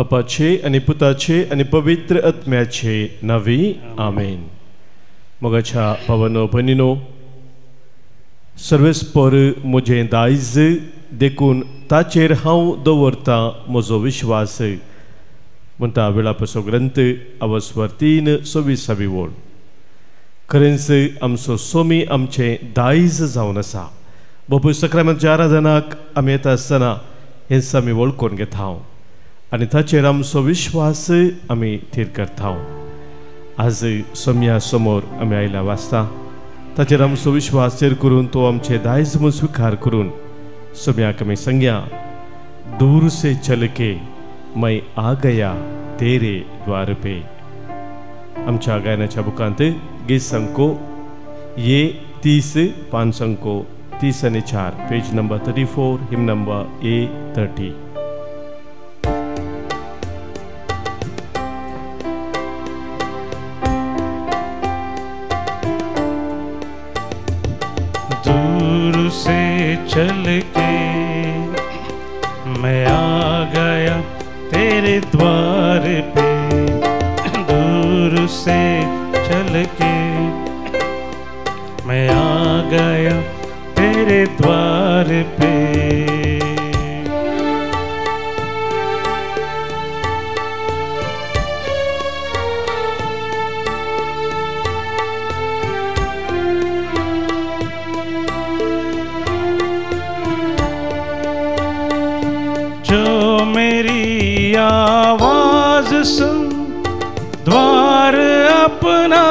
बापाचे आनी पुताचे आनी पवित्र आत्म्याचे नांवी आमेन. मोगाच्या भावानो भयणीनो, सर्वेस्पर म्हजें दायज देखून ताचेर हांव दवरतां म्हजो विश्वास म्हणटा वेळापसो ग्रंथ अवस्वर 3:26 ओळ. खरेंच आमचो सोमी आमचें दायज जावन आसा. बापूय सक्रामेंताच्या आराधनाक आमी येता आसतना हेंच आमी वळखून घेता आनी ताचेर आमचो विश्वास आमी थीर करता. आज सोम्या समोर आमी आयला वाचता ताचेर आमचो विश्वास थीर करून तो आमचे दायज म्हूण स्विकार करून सोम्याक आमी सांगया, दूर से चल के मैं आ गया तेरे द्वार पे. आमच्या गायनाच्या बुकांत गीत संको ये 30, 5 संको 30 आणि 4, पेज नंबर 34, हिम नंबर A30. दूर से चल के मैं आ गया तेरे द्वार पे, दूर से चल के मैं आ गया तेरे द्वार पे। जो मेरी आवाज सुन द्वार अपना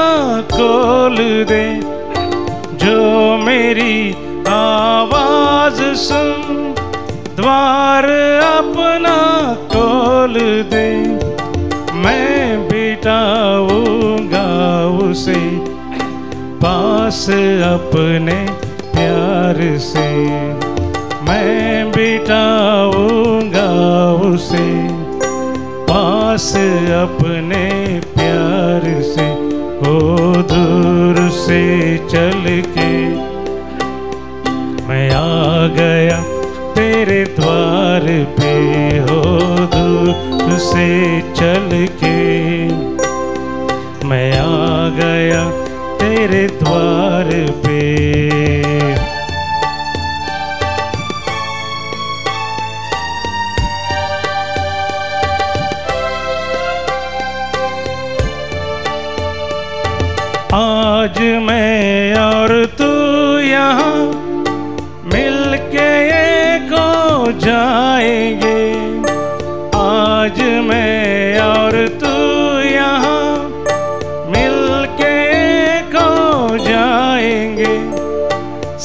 खोल दे, जो मेरी आवाज सुन द्वार अपना खोल दे, मैं बिठाऊंगा उसे पास अपने प्यार से, मैं बिठाऊंगा उसे पास अपने प्यार से। हो दूर से चल के मैं आ गया तेरे द्वार पे, हो दूर से चल के मैं आ गया तेरे द्वार पे। आज मैं और तू यहाँ मिलके एक हो जाएंगे, आज मैं और तू यहाँ मिलके एक हो जाएंगे,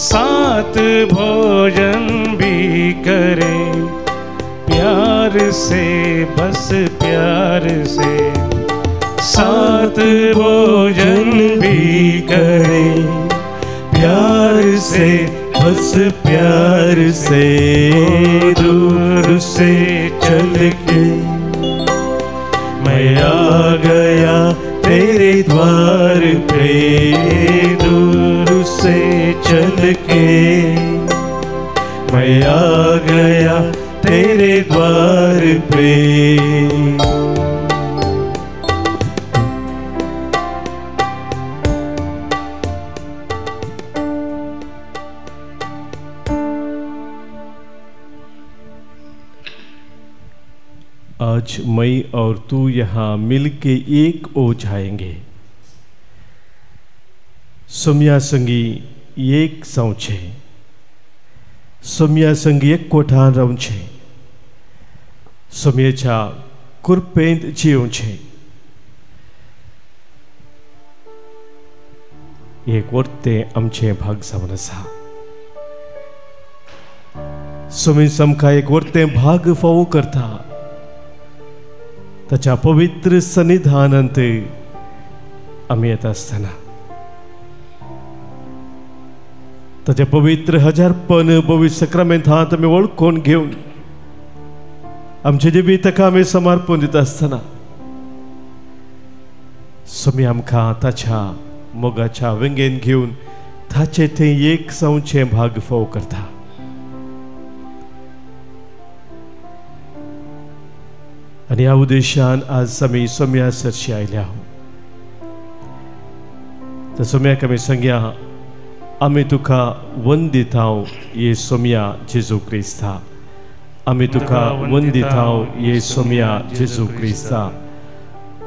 साथ भोजन भी करें प्यार से, बस प्यार से, साथ भोजन भी करें प्यार से, बस प्यार से। दूर से चल के मैं आ गया तेरे द्वार पे, दूर से चल के मैं आ गया तेरे द्वार पे। आज मैं और तू यहाँ मिलके एक हो जाएंगे. सोम्या संगी एक जावचें, सोम्या संगी एक कोठान रावचें, सोम्येच्या कृपेंत जियोवचें. एक वर्तें आमचें भाग जावन आसा. सोमी आमकां एक वर्तें भाग फावो करता. ताच्या पवित्र सन्निधानांत आमी येता आसतना ताच्या पवित्र हजारपण पवित्र सक्रामेंतांत आमी वळखून घेवन आमचे जिवीत ताका आमी समर्पण दिता आसतना सोमी आमकां ताच्या मोगाच्या वेंगेन घेवन ताचें थंय एक जावचें भाग फावो करता. आनी ह्या उद्देशान आज आमी सोम्या सरशी आयल्या. तर सोम्याक आमी सांगया, आमी तुका वंदितांव ये सोम्या जेजू क्रिस्ता, आमी तुका वंदितांव ये सोम्या जेजू क्रिस्ता.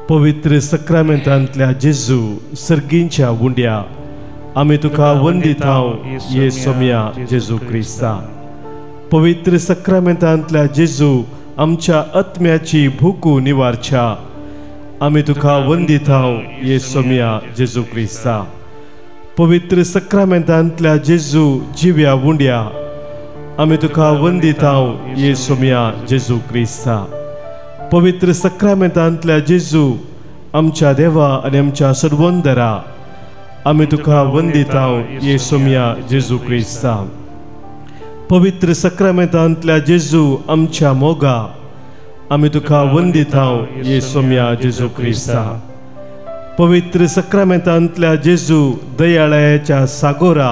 पवित्र सक्रामेंतांतल्या जेजू सर्गींच्या उंड्या, आमी तुका वंदितांव ये सोम्या जेजू क्रिस्ता. पवित्र सक्रामेंतांतल्या जेजू आमच्या आत्म्याची भुकू निवारच्या, आमी तुका वंदितांव ये सोम्या जेजू क्रिस्ता. पवित्र सक्रामेंतांतल्या जेजू जिव्या उंड्या, आमी तुका वंदितांव ये सोम्या जेजू क्रिस्ता. पवित्र सक्रामेंतांतल्या जेजू आमच्या देवा आनी आमच्या सर्वंदरा, आमी तुका वंदितांव ये सोम्या जेजू क्रिस्ता. पवित्र सक्रामेंतांतल्या जेजू आमच्या मोगा, आमी तुका वंदितांव ये सोम्या जेजू क्रिस्ता. पवित्र सक्रामेंतांतल्या जेजू दयाळाच्या सागोरा,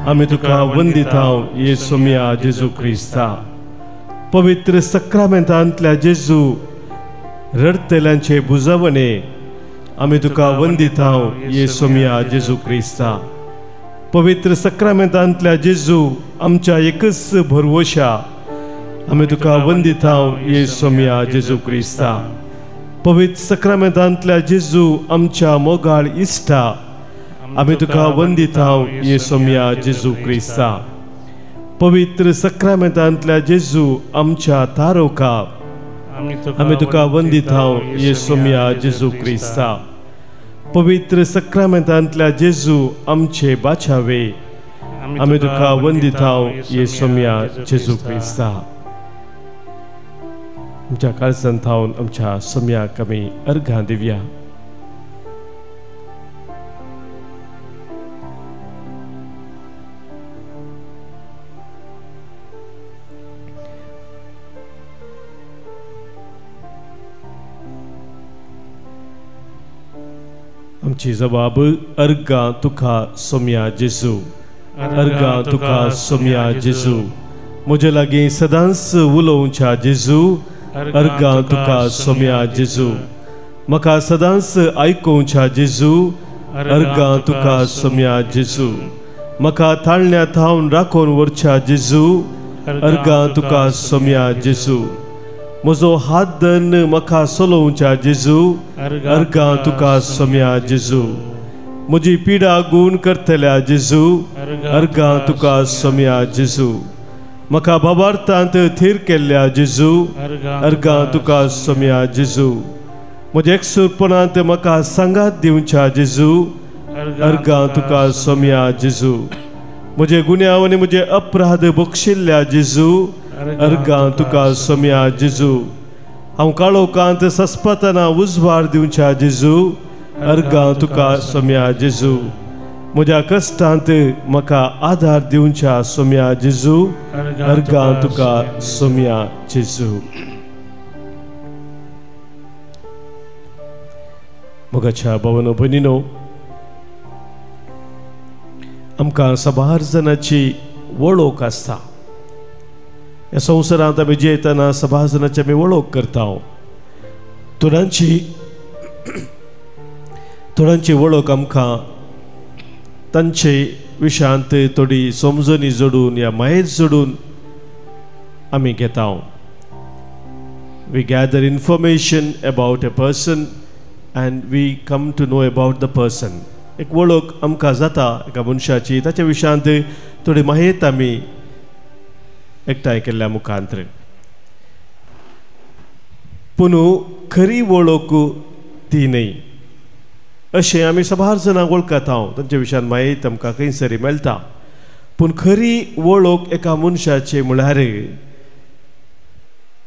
आमी तुका वंदितांव ये सोम्या जेजू क्रिस्ता. पवित्र सक्रामेंतांतल्या जेजू रडतल्यांचे बुजवणे, आमी तुका वंदितांव ये सोम्या जेजू क्रिस्ता. पवित्र सक्रामेंतांतल्या जेजू आमच्या एकच भरवशा, आमी तुका वंदितांव ये सोम्या जेजू क्रिस्ता. पवित्र सक्रामेंतांतल्या जेजू आमच्या मोगाळ इश्टा, आमी तुका वंदितांव ये सोम्या जेजू क्रिस्ता. पवित्र सक्रामेंतांतल्या जेजू आमच्या तारोका, आमी तुका वंदितांव ये सोम्या जेजू क्रिस्ता. पवित्र सक्रामेंतांतल्या जेजू आमचे बाचावे, आमी तुका वंदितांव ये सोम्या जेजू क्रिस्ता. आमच्या काळजांत थावन आमच्या सोम्याक आमी अर्घां दिवया. आमची जबाब अर्घां तुका सोम्या जेजू, अर्घां तुका सोम्या जेजू. म्हजे लागीं सदांच उलोवच्या जेजू, अर्घां तुका सोम्या जेजू. म्हाका सदांच आयकोवच्या जेजू, अर्घां तुका सोम्या जेजू. म्हाका ताळण्या थावन राखून व्हरच्या जेजू, अर्घां तुका सोम्या जेजू. म्हजो हात धरून म्हाका सोलोवच्या जेजू, अर्घां तुका सोम्या जेजू. म्हजी पिडा गूण करतल्या जेजू, अर्घां तुका सोम्या जेजू. म्हाका भावार्थांत थीर केल्ल्या जेजू, अर्घां तुका सोम्या जेजू. म्हज्या एकसूरपणांत म्हाका सांगात दिवच्या जेजू, अर्घां तुका सोम्या जेजू. म्हजे गुन्यांव आनी म्हजे अपराध बक्षिल्ल्या जेजू, अर्घां तुका सोम्या जेजू. हांव काळोखांत सस्पतना उजवाड दिवच्या जेजू, अर्घां तुका सोम्या जेजू. म्हज्या कश्टांत म्हाका आधार दिवच्या सोम्या जेजू, अर्घां तुका सोम्या जेजू. मोगाच्या भावानो भयणीनो, आमकां साबार जाणांची वळख आसता. ह्या संवसारांत आमी जियेतना साबार जाणांची आमी वळख करता. थोड्यांची वळख आमकां तांचे विशयांत थोडी समजणी जोडून या मायत जोडून आमी घेता. We gather information about a person and we come to know about the person. एक वळख आमकां जाता एका मनशाची, ताच्या विशयांत थोडी माहिती आमी एकठांय केल्ल्या मुखांतर. पूण खरी वळख ती न्हय अशें आमी साबार जाणांक वळखता, तांच्या विशयान म्हायती आमकां खंयसरी मेळटा. पूण खरी वळख एका मनशाची म्हळ्यार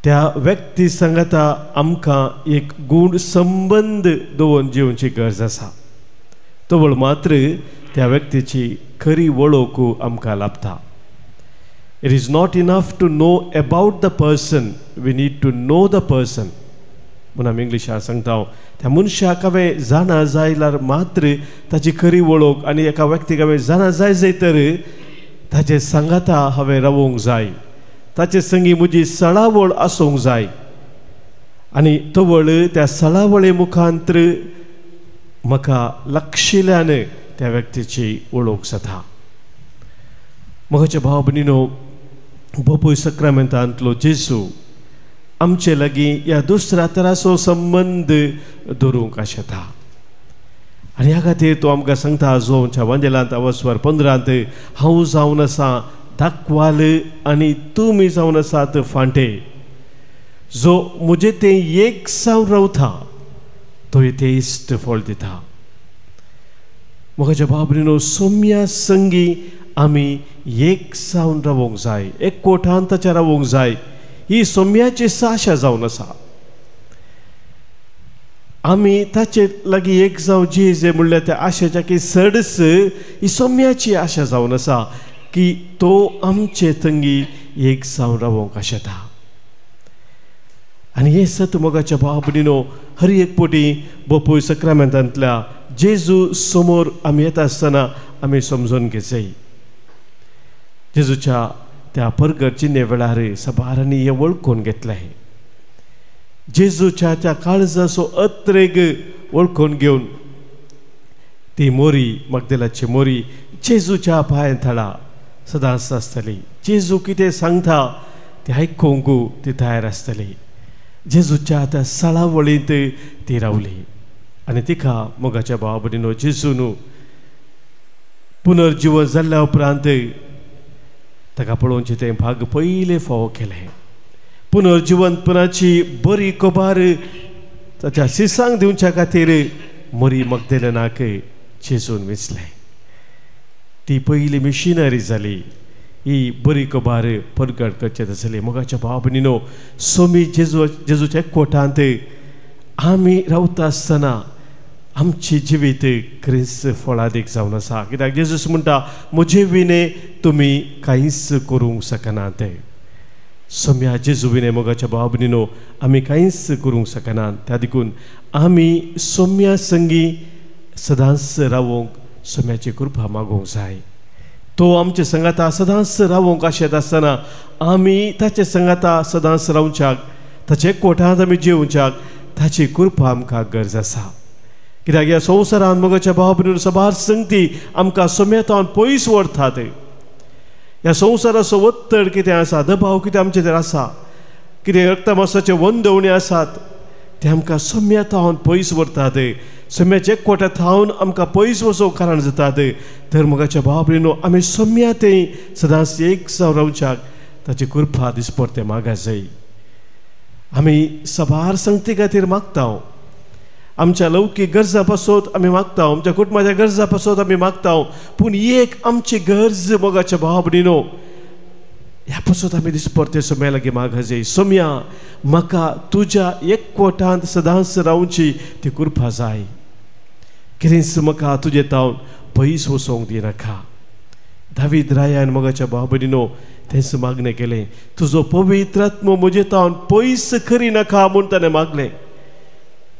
त्या व्यक्ती सांगाता आमकां एक गूण संबंद दवरून जिवची गरज आसा. तवळ मात्र त्या व्यक्तीची खरी वळख आमकां लाभता. It is not enough to know about the person, we need to know the person. म्हूण आमी इंग्लिशान सांगता, त्या मनशाक हांवें जाणा जायल्यार मात्र ताची खरी वळख, आनी एका व्यक्तीक हांवें जाणा जाय जाय तर ताचे सांगाता हांवें रावोंक जाय, ताचे संगी म्हजी सळावळ आसूंक जाय. आनी तवळ त्या सळावळे मुखांतर म्हाका लक्षिल्यान त्या व्यक्तीची वळख जाता. म्हज्या भाव भयणीनो, बोपूय सक्रामेंतांतलो जेजू आमचे लागीं ह्या दुसऱ्या तराचो संबंद दवरूंक आशेता. आनी ह्या खातीर तो आमकां सांगता जोंच्या वांजेलांत अवस्वर 15 हांव जावन आसा दाखवाल आनी तुमी जावन आसात फांटे, जो म्हजे तें एक जावन रावता तो इश्ट फळ दिता. म्हज्या भाव भयणीनो, सोम्या संगी आमी एक जावन रावोंक जाय, एक कोठान ताच्या रावोंक जाय. ही सोम्याची आशा जावन आसा. आमी ताचे लागीं एक जावं जे जे म्हणल्यार त्या आशेच्या की चडच ही सोम्याची आशा जावन आसा की तो आमचे तंगी एक जावन रावोंक आशेता. आनी हें सत मोगाच्या भाव भयणीनो, हर एक पटी बोपूय सक्रामेंतांतल्या जेजू समोर आमी येता आसतना आमी समजून घेवचें. जेजूच्या त्या परगट चिन्ने वेळार सबारांनी हें वळखून घेतलें. जेजूच्या त्या काळजाचो अत्रेग वळखून घेवन ती मोरी, मगदेलाची मोरी जेजूच्या पांय थळा सदांच आसतली. जेजू कितें सांगता तें आयकूंक ती तयार आसतली. जेजूच्या त्या सळावळींत ती रावली आनी तिका मोगाच्या भाव भयणीनो, जेजून पुनर्जीवन जाल्ल्या उपरांत ताका पळोवचें तें भाग पयलें फावो केलें. पुनर्जिवंतपणाची बरी खबर ताच्या शिसांक दिवच्या खातीर मरी मगदेलनाक जेजून विचलें. ती पयली मिशनरी जाली. ही बरी खबर परगट करचें आसली. मोगाच्या भाव भयणीनो, सोमी जेजू जेजूच्या कोटांत आमी रावता आसतना आमची जिवीत क्रिस्त फळादीक जावन आसा. कित्याक जेजूस म्हणटा, म्हजे विणे तुमी कांयच करूंक शकनात. सोम्या जेजू विणे मोगाच्या भाव भयणीनो आमी कांयच करूंक शकनात. त्या देखून आमी सोम्या संगी सदांच रावोंक सोम्याची कृपा मागूंक जाय. तो आमचे संगाता सदांच रावोंक आशेत आसतना आमी ताचे संगाता सदांच रावच्याक, ताचे कोठांत आमी जेवच्याक ताची कृपा आमकां गरज आसा. कित्याक ह्या संवसारांत मोगाच्या भाव भयणीनो सबार संगती आमकां सोम्यातावन पयस व्हरतात. ह्या संवसाराचो वत्तड कितें आसा, दबाव कितें आमचेर आसा, कितें रक्तमासाचे वंदवणी आसात, ते आमकां सोम्यातावन पयस व्हरतात. सोम्याचे कोट्या थावन आमकां पयस वचोंक कारण जातात. तर मोगाच्या भाव भयणीनो, आमी सोम्या तें सदांच एक जावन रावच्याक ताची कृपा दिसपडते मागा जाय. आमी सबार संगती खातीर मागता, आमच्या लौकीक गरजां पासत आमी मागता, आमच्या कुटुंबाच्या गरजां पासत आमी मागता, पूण एक आमची गरज मोगाच्या भाव भयणीनो ह्या पासत आमी दिसपडते सोम्या लागीं मागा जाय. सोम्या, म्हाका तुज्या एकवटांत सदांच रावची ती कृपा जाय. कितेंच म्हाका तुजे तावन पयस वचोंक दिनाका. दावीद रायान मोगाच्या भाव भयणीनो तेंच मागणें केलें, तुजो पवित्र आत्मो म्हजे तावन पयस करी नाका म्हूण ताणें मागलें.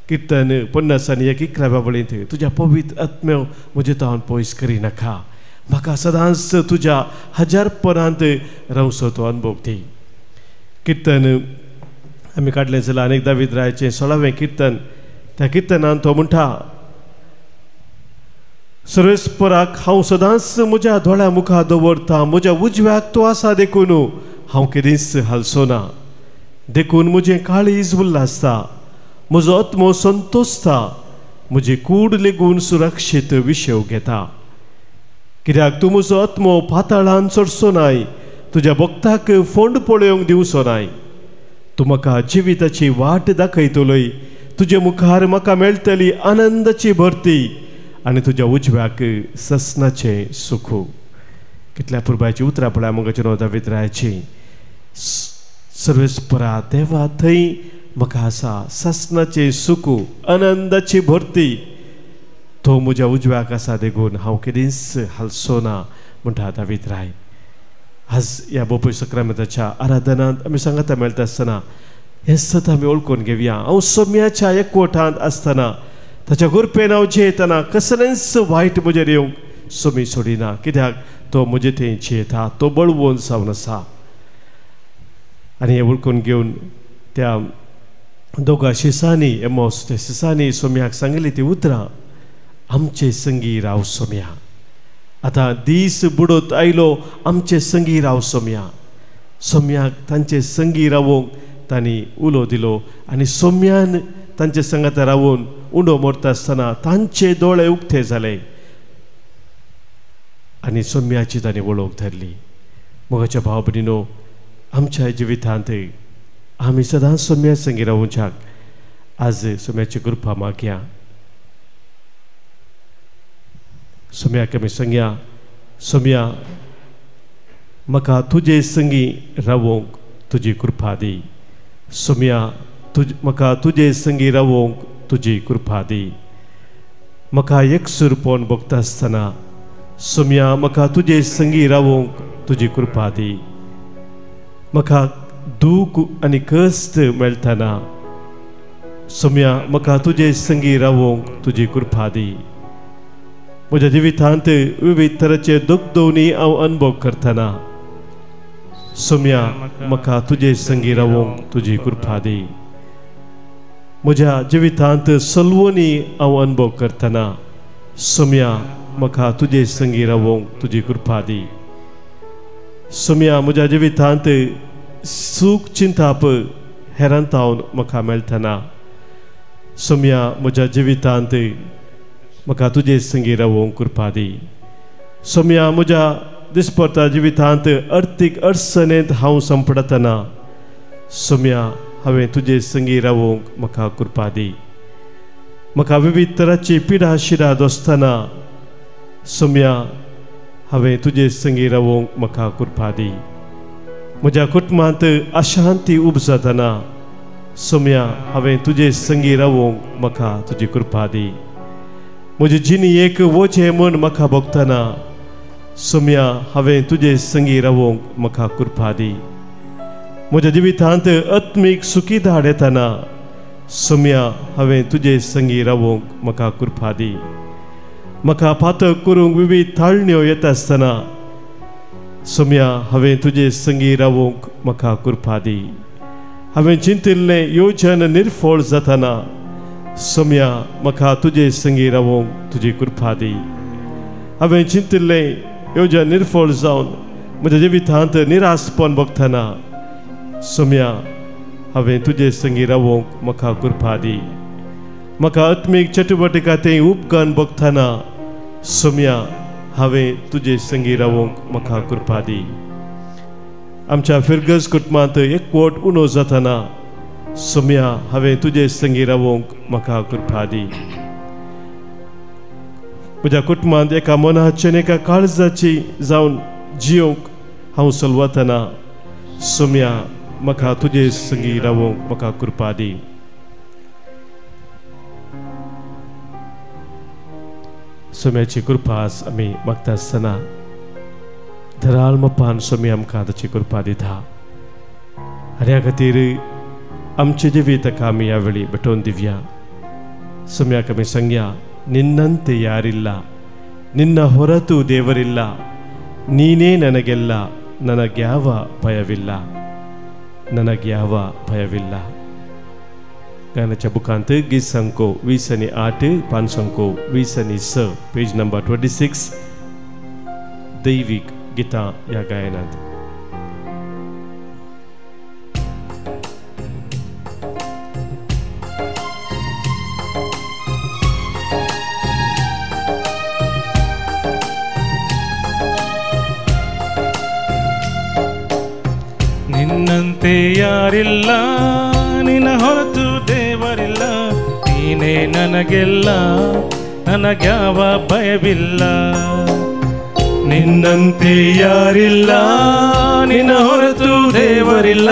किर्तन 50 आनी 1 11व्या वळींत, तुज्या पवित्र आत्म्यो म्हजे तावन पयस करी नाका, म्हाका सदांच तुज्या हजारपणांत रावचो तो अनुभव दी. किर्तन आमी काडलें जाल्यार आनी दावीद रायाचें 16वें किर्तन, त्या किर्तनान तो म्हणटा, सर्वेस्पराक हांव सदांच म्हज्या दोळ्या मुखार दवरता, म्हज्या उजव्याक तो आसा देखून हांव केदींच हालचो ना. देखून म्हजें काळीज उल्लासता, म्हजो आत्मो संतोषता, म्हजी कूड लेगून सुरक्षीत विशेव घेता. कित्याक तूं म्हजो आत्मो पाताळान चडचो नाय, तुज्या भक्ताक फोंड पळोवंक दिवचो नाय. तूं म्हाका जिविताची वाट दाखयतलोय, तुजे मुखार म्हाका मेळटली आनंदाची भरती आनी तुज्या उजव्याक ससनाचें सुख. कितल्या पुरबायची उतरां पळया मोगाच्या नांव दावीद रायाची. सर्वेस्परा देवा थंय म्हाका आसा ससनाचें सुख, आनंदाची भरती, तो म्हज्या उजव्याक आसा देखून हांव केदींच हालचो ना म्हणटा दावीद राय. आज ह्या बोपय सक्रामेंताच्या आराधनांत आमी सांगाता मेळटा आसतना हें सत आमी वळखून घेवया. हांव सोम्याच्या एकवटांत आसतना ताच्या गुरपेन हांव जियेतना कसलेंच वायट म्हजेर येवंक सोमी सोडिना, कित्याक तो म्हजे थंय जियेता, तो बळवंत जावन आसा. आनी हें वळखून घेवन त्या दोगा शिसांनी एमोस त्या शिसांनी सोम्याक सांगली ती उतरां, आमचे संगी राव सोम्या. आतां दीस बुडत आयलो, आमचे संगी राव सोम्या. सोम्याक तांचे संगी रावोंक तांणी उलो दिलो आनी सोम्यान तांचे संगात रावून उंडो मोडटा आसतना तांचे दोळे उक्ते जाले आनी सोम्याची तांणी वळख धरली. मोगाच्या भाव भयणीनो, आमच्या जिवितांत आमी सदांच सोम्या संगी रावच्याक आज सोम्याची कृपा मागया. सोम्याक आमी सांगया, सोम्या म्हाका तुजे संगी रावोंक तुजी कृपा दी. सोम्या म्हाका तुजे संगी रावोंक तुजी कृपा दी. म्हाका एकसुरपण भोगता आसतना सोम्या म्हाका तुजे संगी रावोंक तुजी कृपा दी. म्हाका दूख आनी कश्ट मेळटना सोम्या म्हाका तुजे संगी रावोंक तुजी कृपा दी. म्हज्या जिवितांत विविध तरेचे दुखदोवणी हांव अनुभव करतना सोम्या म्हाका तुजे संगी रावोंक तुजी कृपा दी. म्हज्या जिवितांत सलवणी हांव अनुभव करतना सोम्या म्हाका तुजे संगी रावोंक तुजी कृपा दी. सोम्या म्हज्या जिवितांत सूख चिंताप हेरांतावन म्हाका मेळटना सोम्या म्हज्या जिवितांत म्हाका तुजे संगी रावोंक कृपा दी. सोम्या म्हज्या दिसपडटा जिवितांत अर्थीक अडचणेंत हांव सांपडटना सोम्या हांवें तुजे संगी रावोंक म्हाका कृपा दी. म्हाका विविध तराची पिडा शिडा दोसतना सोम्या हांवें तुजे संगी रावोंक म्हाका कृपा दी. म्हज्या कुटुंबांत अशांती उपजातना सोम्या हांवें तुजे संगी रावोंक म्हाका तुजी कृपा दी. म्हजी जिणी एक वोचें म्हूण म्हाका भोगतना सोम्या हांवें तुजे संगी रावोंक म्हाका कृपा दी. म्हज्या जिवितांत आत्मीक सुखी धाड येतना सोम्या हांवें तुजे संगी रावोंक म्हाका कृपा दी. म्हाका पातक करूंक विविध ताळण्यो येता आसतना सोम्या हांवें तुजे संगी रावोंक म्हाका कृपा दी. हांवें चिंतिल्लें योजन निर्फळ जातना सोम्या म्हाका तुजे संगी रावोंक तुजी कृपा दी. हांवें चिंतिल्लें योजन निर्फळ जावन म्हज्या जिवितांत निरासपण भोगतना सोम्या हांवें तुजे संगी रावोंक म्हाका कृपा दी. म्हाका आत्मीक चटुवटिका तें उपकरण भोगतना सोम्या हांवें तुजे संगी रावोंक म्हाका कृपा दी. आमच्या फिरगज कुटुंबांत एकवट उणो जातना सोम्या हांवें तुजे संगी रावोंक म्हाका कृपा दी. म्हज्या कुटुंबांत एका मनाची आनी एका काळजाची जावन जियोंक हांव सलवतना सोम्या म्हाका तुजे संगी रावोंक म्हाका कृपा दी. सोम्याची कृपा आमी मागता आसतना धराल मपान सोमी आमकां ताची कृपा दिता आनी ह्या खातीर आमचें जिवीत ताका आमी ह्या वेळी भेटोवन दिवया. सोम्याक आमी सांगया, ನಿನ್ನಂತೆ ಯಾರಿಲ್ಲ, ನಿನ್ನ ಹೊರತು ದೇವರಿಲ್ಲ, ನೀನೇ ನನಗೆಲ್ಲ, ನನಗ್ಯಾವ ಭಯವಿಲ್ಲ, ನನಗ್ಯಾವ ಭಯವಿಲ್ಲ. गाण्याच्या बुकांत गीत संको 20 आनी 8, पान संको 20 आनी 6, पेज नंबर 26, दैवीक गीतां ह्या गायनांत. ನಿನ್ನಂತೆ ಯಾರಿಲ್ಲ, ನಿನ್ನ ಹೊರತು ದೇವರಿಲ್ಲ, ನೀನೇ ನನಗೆಲ್ಲ, ನನಗ್ಯಾವ ಭಯವಿಲ್ಲ. ನಿನ್ನಂತೆ ಯಾರಿಲ್ಲ, ನಿನ್ನ ಹೊರತು ದೇವರಿಲ್ಲ,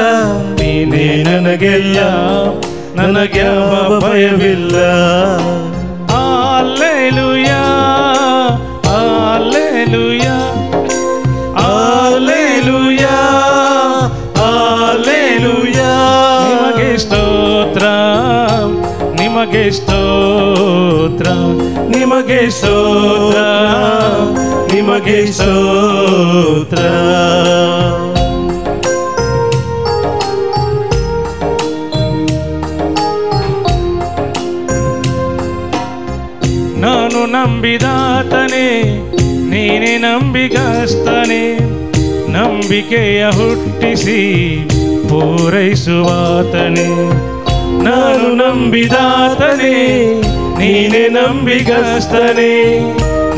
ನೀನೇ ನನಗೆಲ್ಲ, ನನಗ್ಯಾವ ಭಯವಿಲ್ಲ. Hallelujah, hallelujah, hallelujah, hallelujah. ನಿಮಗೆ ಸ್ತೋತ್ರ, ನಿಮಗೆ ಸ್ತೋತ್ರ, ನಿಮಗೆ ಸ್ತೋತ್ರ, ನಿಮಗೆ ಸ್ತೋತ್ರ. ನಾನು ನಂಬಿದಾತನೇ, ನೀನೇ ನಂಬಿಗಸ್ತನೇ, ನಂಬಿಕೆಯ ಹುಟ್ಟಿಸಿ ಪೂರೈಸುವಾತನೇ. ನಾನು ನಂಬಿದಾತನೇ, ನೀನೇ ನಂಬಿಗಸ್ತನೇ,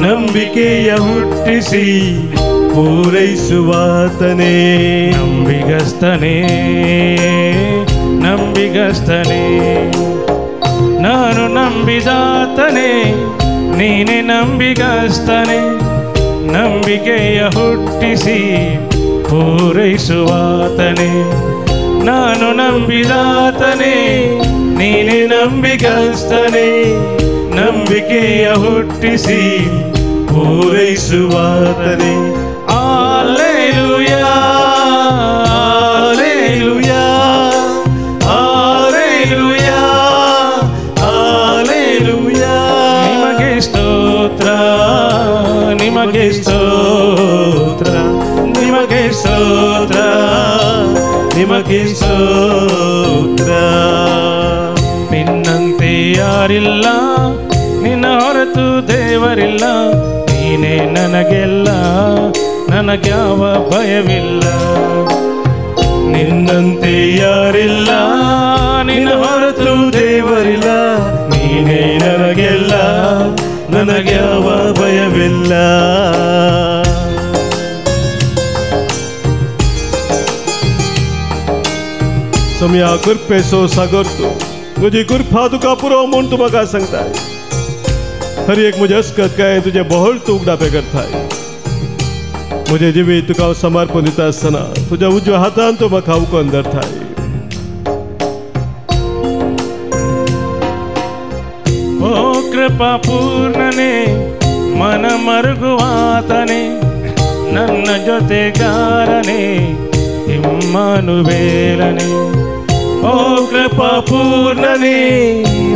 ನಂಬಿಕೆಯ ಹುಟ್ಟಿಸಿ ಪೂರೈಸುವಾತನೇ. ನಂಬಿಗಸ್ತನೇ, ನಂಬಿಗಸ್ತನೇ, ನಾನು ನಂಬಿದಾತನೇ, ನೀನೇ ನಂಬಿಗಸ್ತನೇ, ನಂಬಿಕೆಯ ಹುಟ್ಟಿಸಿ ಪೂರೈಸುವಾತನೇ. ನಾನು ನಂಬಿದಾತನೇ, ನೀನೇ ನಂಬಿಗಸ್ತನೇ, ನಂಬಿಕೆಯ ಹುಟ್ಟಿಸಿ ಪೂರೈಸುವಾತನೇ. Alleluia, alleluia, alleluia, alleluia. ನಿಮಗೆ ಸ್ತೋತ್ರ, ನಿಮಗೆ ಸ್ತೋತ್ರ, ನಿಮಗೆ ಸ್ತೋತ್ರ, ನಿಮಗೆ ಸ್ತೋತ್ರ. ನಿನ್ನಂತೆ ಯಾರಿಲ್ಲ, ನಿನ್ನ ಹೊರತು ದೇವರಿಲ್ಲ, ನೀನೇ ನನಗೆಲ್ಲ, ನನಗ್ಯಾವ ಭಯವಿಲ್ಲ. ನಿನ್ನಂತೆ ಯಾರಿಲ್ಲ, ನಿನ್ನ ಹೊರತು ದೇವರಿಲ್ಲ, ನೀನೇ ನನಗೆಲ್ಲ, ನನಗ್ಯಾವ ಭಯವಿಲ್ಲ. सोम्या कृपेचो सागर तूं, तुजी कृपा तुका पुरो म्हूण तूं म्हाका सांगताय. हर एक म्हजे अस्कत काय तुजें बहळ तूं उगडापें करताय. म्हजें जिवीत तुका हांव समर्पण दिता आसतना तुज्या उजव्या हातान तूं म्हाका उकोन धरताय. ओ कृपा पूर्णने, ಮನ ಮರುಗುವಾತನೆ, ನನ್ನ ಜೊತೆಗಾರನೇ ಇಮ್ಮಾನುವೇಲನೆ. ಓ ಕೃಪಾ ಪೂರ್ಣನೇ,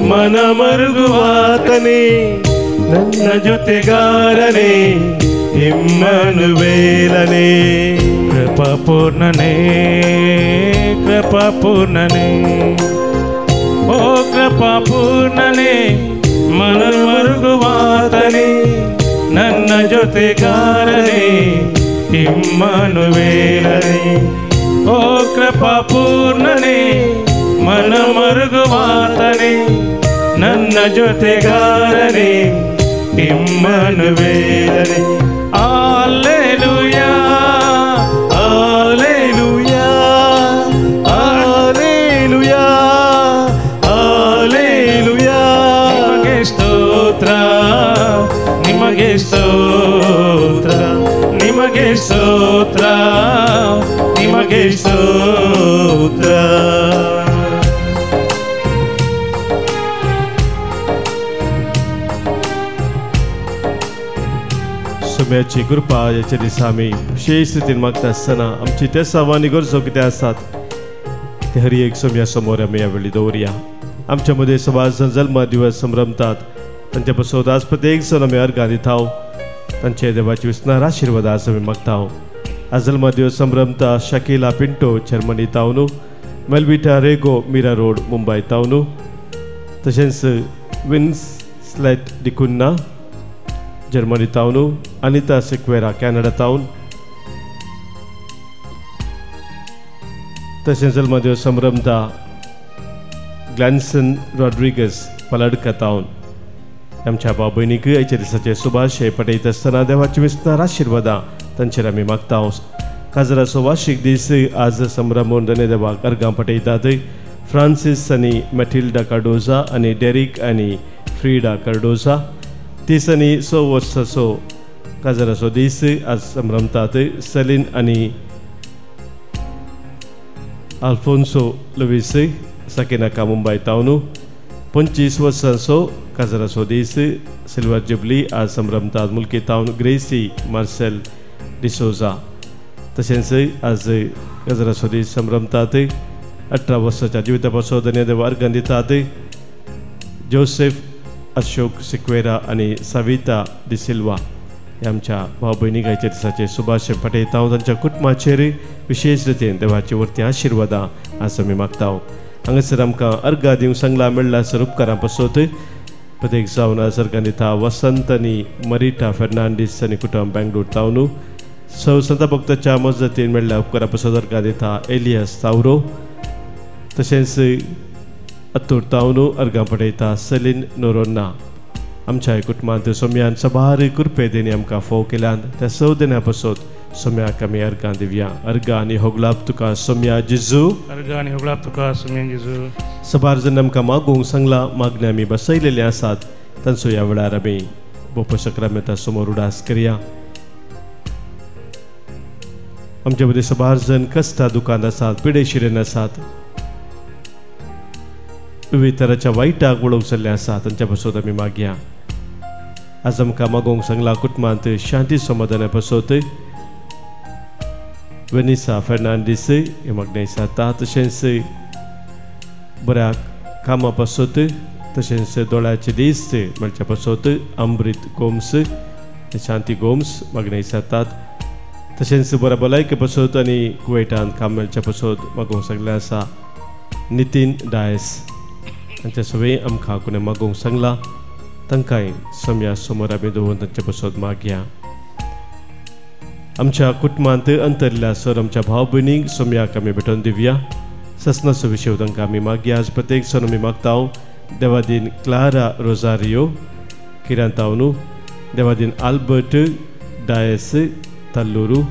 ಮನ ಮರುಗುವಾತನೆ, ನನ್ನ ಜೊತೆಗಾರನೇ ಇಮ್ಮಾನುವೇಲನೆ. ಕೃಪಾ ಪೂರ್ಣನೇ, ಕೃಪಾ ಪೂರ್ಣನೇ, ಓ ಕೃಪಾ ಪೂರ್ಣನೇ, ಮನ ಮರುಗುವಾತನೆ, ನನ್ನ ಜೊತೆಗಾರನೇ ಇಮ್ಮಾನುವೇಲನೆ. ಓ ಕೃಪಾ ಪೂರ್ಣನೇ, ಮನ ಮರುಗುವಾತನೆ, ನನ್ನ ಜೊತೆಗಾರನೇ ಇಮ್ಮಾನುವೇಲನೆ. Alleluia, alleluia, alleluia, alleluia. ನಿಮಗೆ ಸ್ತೋತ್ರ, ನಿಮಗೆ ಸ್ತೋತ್ರ, ನಿಮಗೆ ಸ್ತೋತ್ರ, ನಿಮಗೆ ಸ್ತೋತ್ರ. सुम्याची कृपा ह्याच्या दिसा आमी विशेष रितीन मागता आसतना आमची ते सावांनी गरजो कितें आसात ते हर एक सोम्या समोर आमी ह्या वेळी दवरया. आमच्या मदें समाज जल्म दिवस संभ्रमतात तांचे पासत आज प्रत्येक जण आमी अर्घां दिता. तांचे देवाची विसनार आशिर्वाद आज आमी मागता. आज जल्म दिवस संभ्रमता शकीला पिंटो जर्मनी तावनू, मेलविटा रेगो मीरा रोड मुंबय तावनू, तशेंच विन्सलेट डिकुन्ना जर्मनी तावनू, अनिता सिक्वेरा कॅनडा तावन, तशेंच जल्मदिवस संभ्रमता ग्लॅन्सन रॉड्रिगस पलडका तावन. आमच्या भाव भयणीक आयच्या दिसाचे सुभाशय पटयत आसतना देवाची विस्तार आशिर्वादां तांचेर आमी मागता. काजराचो वार्षिक दीस आज संभ्रमून धन्य देवाक अर्घां पटयतात. फ्रांसीस आनी मॅटिल्डा कार्डोजा आनी डेरिक आनी फ्रिडा कार्डोजा 30 आनी 6 वर्साचो काजराचो दीस आज संभ्रमतात. सेलीन आनी आल्फोन्सो लुवीस साकिनाका मुंबय तावनू 25 वर्सांचो काजराचो दीस सिल्वर जुबली आज संभ्रमतात. मुल्की तावन ग्रेसी मार्सेल डिसोजा. तशेंच आज काजराचो दीस संभ्रमतात. 18 वर्साच्या जिविता पासून धन्य देव अर्घां दितात. जोसेफ अशोक सिक्वेरा आनी सविता डिसिल्वा हे आमच्या भाव भयणी आयच्या दिसाचे सुभाशय पटयता. तांच्या कुटुंबाचेर विशेष रितीन देवाची वरती आशिर्वादां आज आमी मागता. हांगासर आमकां अर्घां दिवंक सांगलां मेळ्ळा सर उपकारां पासत प्रत्येक जावन आज अर्गां दिता वसंत आनी मरिटा फेर्नांडीस आनी कुटुंब बेंगलोर तावनू. सौ संता भक्ताच्या मजतीन मेळ्ळ्या उपकारा पासत अर्गां दिता एलियास तावरो तशेंच अत्तूर तावनू अर्गां पडयता सलीन नोरोन्ना. आमच्या कुटुंबांत सोम्यान सबार कृपे देणी आमकां फोव केल्यान त्या सौ देण्या पासत सोम्याक आमी अर्गां दिवया. अर्गां आनी होगलाप तुका सोम्या जेजू. अर्गां आनी होगलाप तुका सोम्या जेजू. सबार जण आमकां मागूंक सांगला मागण्या आमी बसयलेले आसात तांचो ह्या वेळार आमी बोप सक्रामेता समोर उडास करया. आमच्या मदीं सबार जण कश्टा दुकान आसात, पिडेशिरेन आसात, विविध तराच्या वायटाक वळोवंक जाल्ले आसा तांच्या पासत आमी मागया. आज आमकां मागोवंक सांगला कुटुंबांत शांती समाधाना पासत वेनिसा फेर्नांडीस हे मागणें जाता. तशेंच बऱ्या कामा पासत तशेंच दोळ्याचे दीस मेळच्या पासत अमृत गोम्स शांती गोम्स मागणें जातात. तशेंच बऱ्या भलायके पासत आनी कुवेटान काम मेळच्या पासत मागोवंक सांगलें आसा नितीन डायस तांच्या सगळें आमकां कोणें मागोवंक सांगलां तांकांय सम्या समोर आमी दवरून तांचे पासत मागया. आमच्या कुटुंबांत अंतरल्या सर आमच्या भाव भयणींक सोम्याक आमी भेटोवन दिवया. ससनाचो विशय तांकां आमी मागया. आज प्रत्येक सण आमी मागता देवादीन क्लारा रोजारियो किरांतावनू, देवादीन आल्बर्ट डायस तल्लुरू,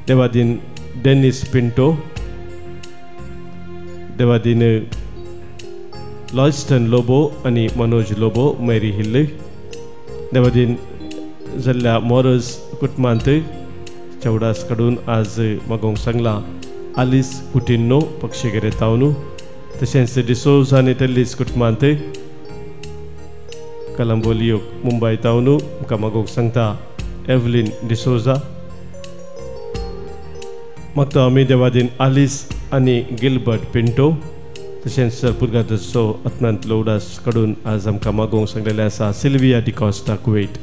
देवादीन डेनिस पिंटो, देवादीन लॉयस्टन लोबो आनी मनोज लोबो मेरी हिल्ल, देवादीन जाल्ल्या मोरज कुटुंबांत चवडास कडून आज मागोवंक सांगलां आलिस कुटिन्नो पक्षीगेरे तावनू, तशेंच डिसोज आनी टेल्लीस कुटुंबांत कलंबोलियो मुंबय तावनू आमकां मागोवंक सांगता एवलीन डिसोजा. मागता आमी देवादीन आलिस आनी गिलबर्ट पिंटो तशेंच पुर्गादचो आत्म्यांतलो उडास कडून आज आमकां मागोवंक सांगलेलें आसा सिल्विया डिकॉस्टा कुवेट.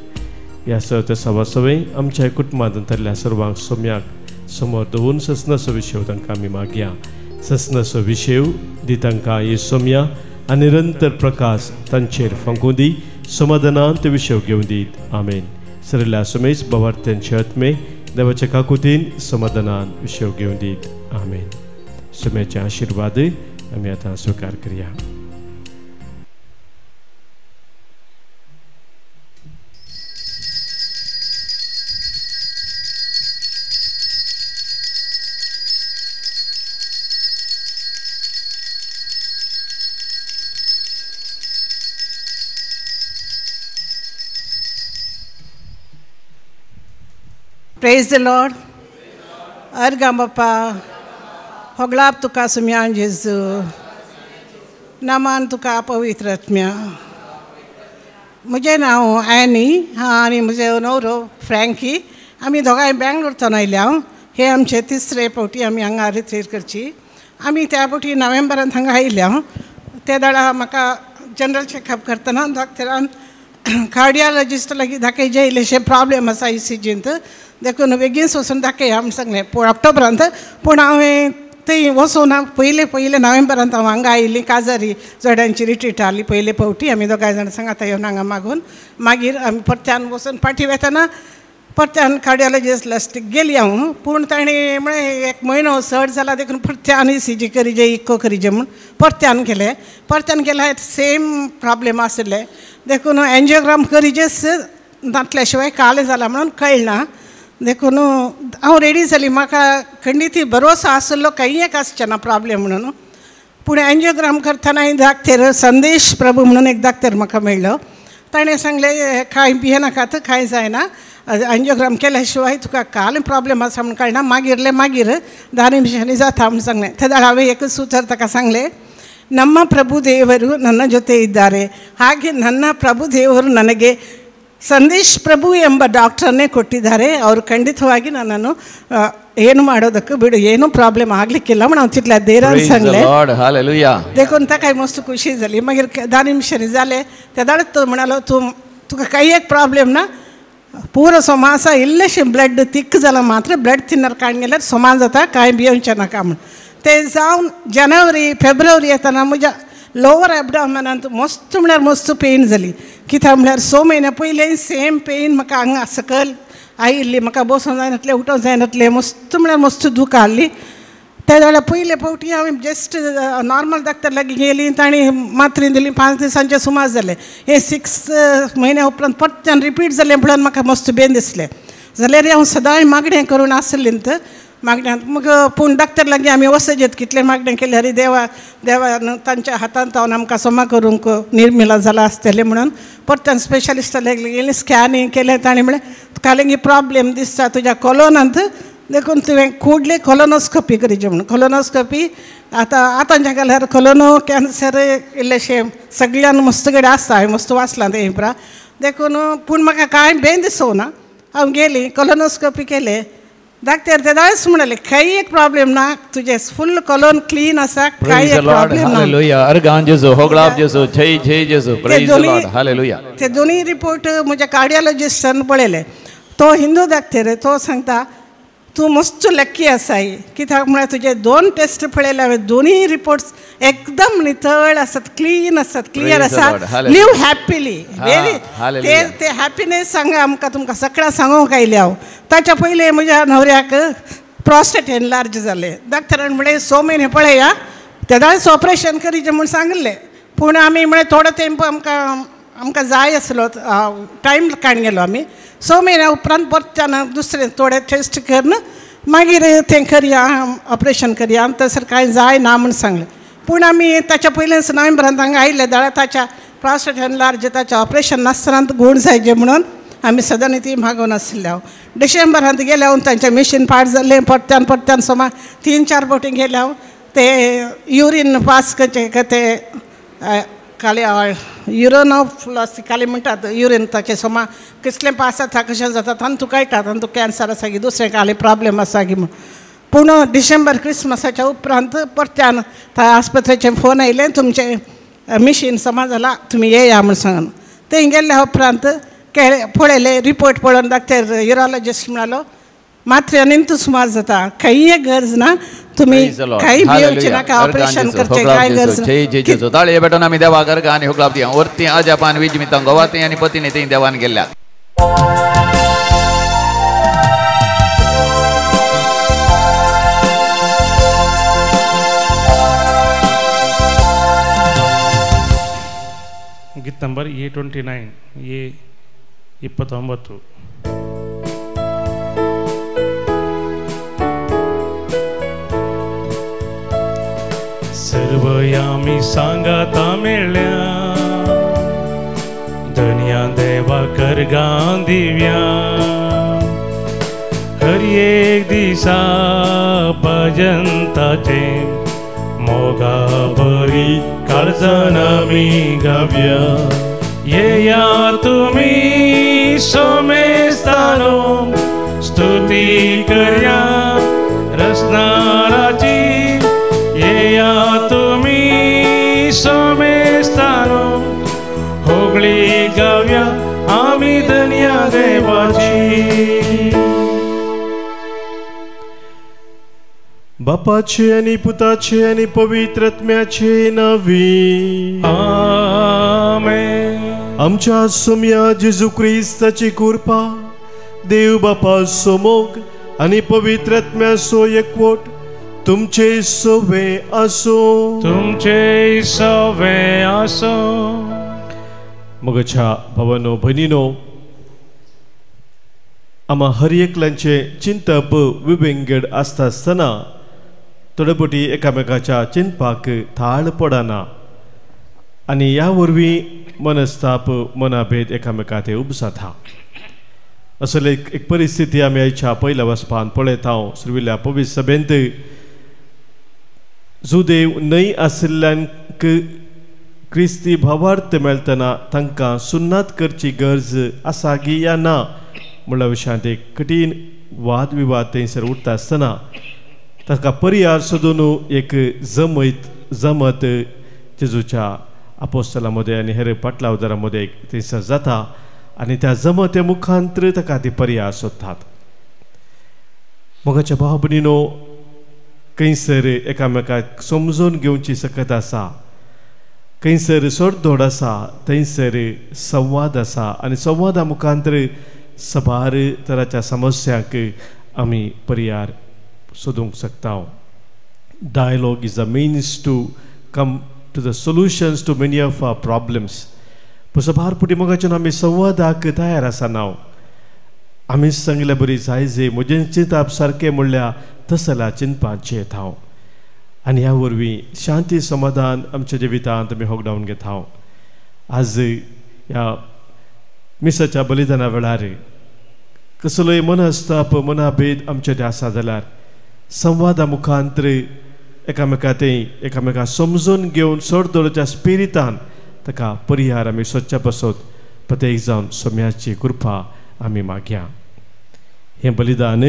ह्या सर त्या सवा सवय आमच्या कुटुंबांत अंतरल्या सर्वांक सोम्याक समोर दवरून ससनाचो विशय तांकां आमी मागया. ससनाचो विशय दी तांकां हे सोम्या आनी निरंतर प्रकाश तांचेर फांकूं दी, समाधानान ते विशय घेवन दीत. आमेन. सरिल्ल्या सोमेश बाबार्थ्यांचे आत्मे देवाच्या काकुतीन समाधानान विशय घेवन दीत. आमेन. सोम्याचे आशिर्वाद आमी आतां स्विकार करया. Praise the Lord. अर्गां बापा होगळाप तुका सुम्यान जेजू, नामान तुका पवित्र आत्म्या. म्हजें नांव एनी आनी म्हजें नवरो फ्रँकी. आमी दोगांय बेंगलोरच्यान आयल्या. हे आमचे तिसरे फावटी आमी हांगा रिट्रीट करची. आमी त्या फावटी नोव्हेंबरांत हांगा आयल्या. ते वेळार म्हाका जनरल चॅकअप करतना डॉक्टरान कार्डियोलॉजिस्ट लागीं दाखयचे इल्लेशे प्रॉब्लेम आसा इसीजींत, देखून बेगीन वचून दाखया म्हूण सांगलें पूण ऑक्टोबरांत. पूण हांवें थंय वचून हांव पयले पयले नोव्हेंबरांत हांव हांगा आयिल्ली. काजारी जोड्यांची रिट्रीट आहली पयले फावटी. आमी दोगांय जाण सांगाता येवन हांगा मागून मागीर आमी परत्यान वचून फाटीं वेतना परत्यान कार्डियोलॉजिस्ट लास्टीक गेली हांव. पूण ताणें म्हळें एक म्हयनो चड जाला देखून परत्यान इसीजी करीजे इको करीजे म्हूण परत्यान केलें. परत्यान केल्यार सेम प्रॉब्लेम आशिल्ले देखून एन्जियोग्राम करीजेच नातल्या शिवाय कालें जालां म्हणून कळना. देखून हांव रेडी जाली. म्हाका खंडीत भरोसो आशिल्लो कांय एक आसचें ना प्रॉब्लेम म्हणून. पूण एन्जियोग्राम करतना डाक्टर संदेश प्रभू म्हणून एक डाक्टर म्हाका मेळ्ळो. ताणें सांगलें कांय भियेनाकात, कांय जायना, एन्जियोग्राम केल्या शिवाय तुका काल प्रॉब्लेम आसा म्हूण कळना, मागीरले मागीर 10 ನಿಮಿಷಾंनी जाता म्हूण सांगलें. तेन्ना हांवें एकच सूत्र ताका सांगलें, ನಮ್ಮ ಪ್ರಭು ದೇವರು ನನ್ನ ಜೊತೆ ಇದ್ದಾರೆ, ಹಾಗೆ ನನ್ನ ಪ್ರಭು ದೇವರು ನನಗೆ ಸಂದೇಶ್ ಪ್ರಭು ಎಂಬ ಡಾಕ್ಟ್ರನ್ನೇ ಕೊಟ್ಟಿದ್ದಾರೆ, ಅವರು ಖಂಡಿತವಾಗಿ ನನ್ನನ್ನು ಏನು ಮಾಡೋದಕ್ಕೂ ಬಿಡು, ಏನೂ ಪ್ರಾಬ್ಲಮ್ ಆಗಲಿಕ್ಕಿಲ್ಲ म्हणून तितल्या धैर्यान सांगलें. देखून ताका मस्त खुशी जाली. मागीर 10 निमिषांनी जालें तेदाळच तो म्हणालो, तूं तुका काही एक प्रॉब्लेम ना, पुरो सोमा आसा, इल्लेशें ब्लड थिक जालां मात्र, ब्लड थिनर काडून गेल्यार सोमा जाता, कांय भियोवचें नाका म्हूण. ते जावन जानेवारी फेब्रुवारी येतना म्हज्या लोवर एबडॉमनांत मस्त म्हळ्यार मस्त पेन जाली. कित्याक म्हळ्यार 6 म्हयन्या पयलीं सेम पेन म्हाका हांगा सकयल आयिल्ली. म्हाका बसूंक जायनातलें, उठोवंक जायनातलें, मस्त म्हळ्यार मस्त दूख आहली. त्या जाल्यार पयले फावटी हांवें जस्ट नॉर्मल डॉक्टर लागीं गेली, तांणी मात्रेन दिली, 5 दिसांचे सुमार जालें. हे 6 म्हयन्या उपरांत परत्यान रिपीट जालें म्हणून म्हाका मस्त बेन दिसलें. जाल्यार हांव सदांय मागणें करून आसलें मागण्यांत. मग पूण डॉक्टर लागीं आमी वसजेत कितलें मागणें केलें, अरे देवा देवान तांच्या हातांत हांव आमकां सोमा करूंक निर्मिला जाला आसतलें म्हणून. परत्यान स्पेशलिस्टा लागीं गेलीं, स्कॅनिंग केलें, ताणें म्हणलें तुका प्रॉब्लेम दिसता तुज्या कोलोनांत, देखून तुवें कुडले कोलोनोस्कोपी करची म्हणून. कोलोनोस्कोपी आतां आतांच्या घाल्यार कोलोनो कॅन्सर इल्लेशें सगळ्यान मस्त कडेन आसता, हांवें मस्त वाचलां तें पेपरा देखून. पूण म्हाका कांय बेन दिसोना. हांव गेली, कोलोनोस्कोपी केलें, डॉक्टर तेदाच म्हणाले कांय एक प्रॉब्लेम ना, तुजें फुल कोलोन क्लीन आसा, कांय एक प्रॉब्लेम ना. ते दोनूय रिपोर्ट म्हज्या कार्डियोलॉजिस्टान पळयले. तो हिंदू डॉक्टर, तो सांगता तूं मस्त लक्की आसाय, कित्याक म्हळ्यार तुजे 2 टेस्ट पळयले हांवें, दोनूय रिपोर्ट्स एकदम नितळ आसात, क्लीन आसात, क्लियर आसात. Live happily very. ते ते हॅपिनेस सांगा आमकां, तुमकां सगळ्यां सांगूंक आयलें हांव. ताच्या पयलीं म्हज्या न्हवऱ्याक प्रोस्टेट एनलार्ज जालें. डॉक्टरान म्हळें 6 म्हयने पळया, तेदाच ऑपरेशन करीचें म्हूण सांगिल्लें. पूण आमी म्हळें थोडो तेंप आमकां आमकां जाय आसलो, टायम काडून गेलो आमी. 6 म्हयन्या उपरांत परत्यान दुसरें थोडे टेस्ट करून मागीर तें करया, ऑपरेशन करया, तसर कांय जाय ना म्हूण सांगलें. पूण आमी ताच्या पयलींच नोव्हेंबरांत हांगा आयिल्ले जाल्यार ताच्या प्रोस्टेट एनलार्ज ताचें ऑपरेशन नासतना गूण जायचें म्हणून आमी सदांच ती मागून आशिल्ले. हांव डिसेंबरांत गेले हांव, तांचें मिशीन पाड जाल्लें, परत्यान परत्यान सुमार 3-4 फावटी गेले हांव. ते युरीन पास करचें ते काले युरोनोफ्लॉस काले म्हणटात, युरीन ताचें सोमा कसलें पास जाता कशें जाता तांतू कळटा, तांतू कॅन्सर आसा की दुसरें काले प्रॉब्लेम आसा की म्हूण. पूण डिसेंबर क्रिसमसाच्या उपरांत परत्यान त्या आस्पत्रेचें फोन आयलें, तुमचें मिशीन समा जालां, तुमी येया म्हूण सांगून. थंय गेल्ल्या उपरांत पळयलें रिपोर्ट पळोवन डॉक्टर युरोलॉजिस्ट म्हणालो मात्रे आनी सुमार जाता, कांय गरज ना, तुमी कांय भिवचें नाका, ऑपरेशन करचें कांय गरज ना. ताळये भेटून आमी देवा गर्ग आनी हुकलाप दिया वरती अजापान वीज मितां गोवाती आनी पतीने थंय देवान गेल्या. गीत नंबर A29 A29. सर्वयामी सांगाता मेळ्ळ्या धन्या देवा करगां दिव्या, हर एक दिसा भजनताचे मोगा बरी काळजान आमी गावया. येया तुमी सोमेस्तानो स्तुती करया रसनाराची, येया तुमी सोमेस्तानो होगळी गावया आमी धन्या देवाची. बापाचे आनी पुताचे आनी पवित्र आत्म्याचे नांवी आमेन. आमच्या सोम्या जेजू क्रिस्ताची कृपा, देव बापाचो मोग आनी पवित्र आत्म्याचो एकवट तुमचे सवे आसूं, तुमचे सवे आसूं. मगच्या भावानो भयणीनो, आमा हर एकल्यांचें चिंतप विविंगड आसता आसतना थोडे फावटी एकामेकाच्या चिंतपाक थाळ पडना आनी ह्या वरवीं मनस्ताप मनाभेद एकामेका ते उपजाता. असले एक परिस्थिती आमी आयच्या पयल्या वचपान पळयता. सुर्विल्ल्या पवित्र सभेंत जुदेव न्हय आशिल्ल्यांक क्रिस्ती भावार्थ मेळटना तांकां सुन्नात करची गरज आसा की या ना म्हणल्या विशयांत एक कठीण वादविवाद थंयसर उरता आसतना ताका पर्याय सोदून एक जमत जेजूच्या आपोस्तला मदें आनी हेर पाटलावदारां मदें थंयसर जाता आनी त्या जमते मुखांतर ताका ती पर्याय सोदतात. मोगाच्या भाव भयणीनो, खंयसर एकामेकाक समजून घेवची सकत आसा खंयसर सोडदोड आसा थंयसर संवाद आसा आनी संवादा मुखांतर सबार तराच्या समस्यांक आमी पर्याय सोदूंक शकता. Dialogue is a means to come to the solutions to many of our problems. पूण सबार पुटी मोगाच्यान आमी संवादाक तयार आसना. आमी सांगले बरी जाय जे म्हजें चिंतप सारकें म्हणल्यार तसल्या चिंतपाचें येता आनी ह्या वरवीं शांती समाधान आमच्या जिवितांत आमी होगडावन घेता. आज ह्या मिसाच्या बलिदाना वेळार कसलोय मनस्ताप मनाभेद आमच्या ते आसा जाल्यार संवादा मुखांतर एकामेका ते एकामेका समजून घेवन सोडदोडच्या स्पिरितान ताका परिहार आमी सोदच्या पासत प्रत्येक जावन सोम्याची कृपा आमी मागया. हें बलिदान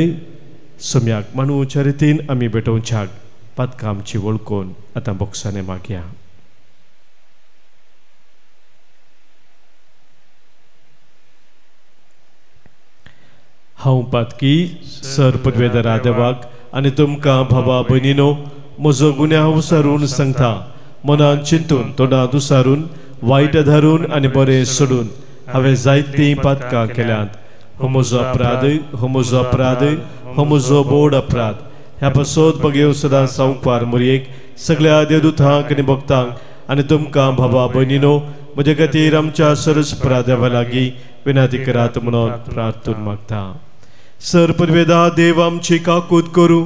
सोम्याक मानवच्या रितीन आमी भेटोवच्याक पातकां आमची वळखून आतां बोक्साने मागया. हांव पातकी सर पदवेदारा देवाक आनी तुमकां भावा भयणीनो म्हजो गुन्यांव उसारून सांगता. मनान चिंतून तोंडांत उसारून वायट धरून आनी बरें सोडून हांवें जायतीं पातकां केल्यांत. हो म्हजो अपराध, हो म्हजो अपराध, हो म्हजो बोड अपराध. ह्या पासत बगेव सदां सावकार मोरयेक सगळ्या देवदूतांक आनी भक्तांक आनी तुमकां भावा भयणीनो म्हजे खातीर आमच्या सरस्परा देवा लागीं विनंती करात म्हणून प्रार्थून मागता. सर परवेदा देव आमची काकूत करूं,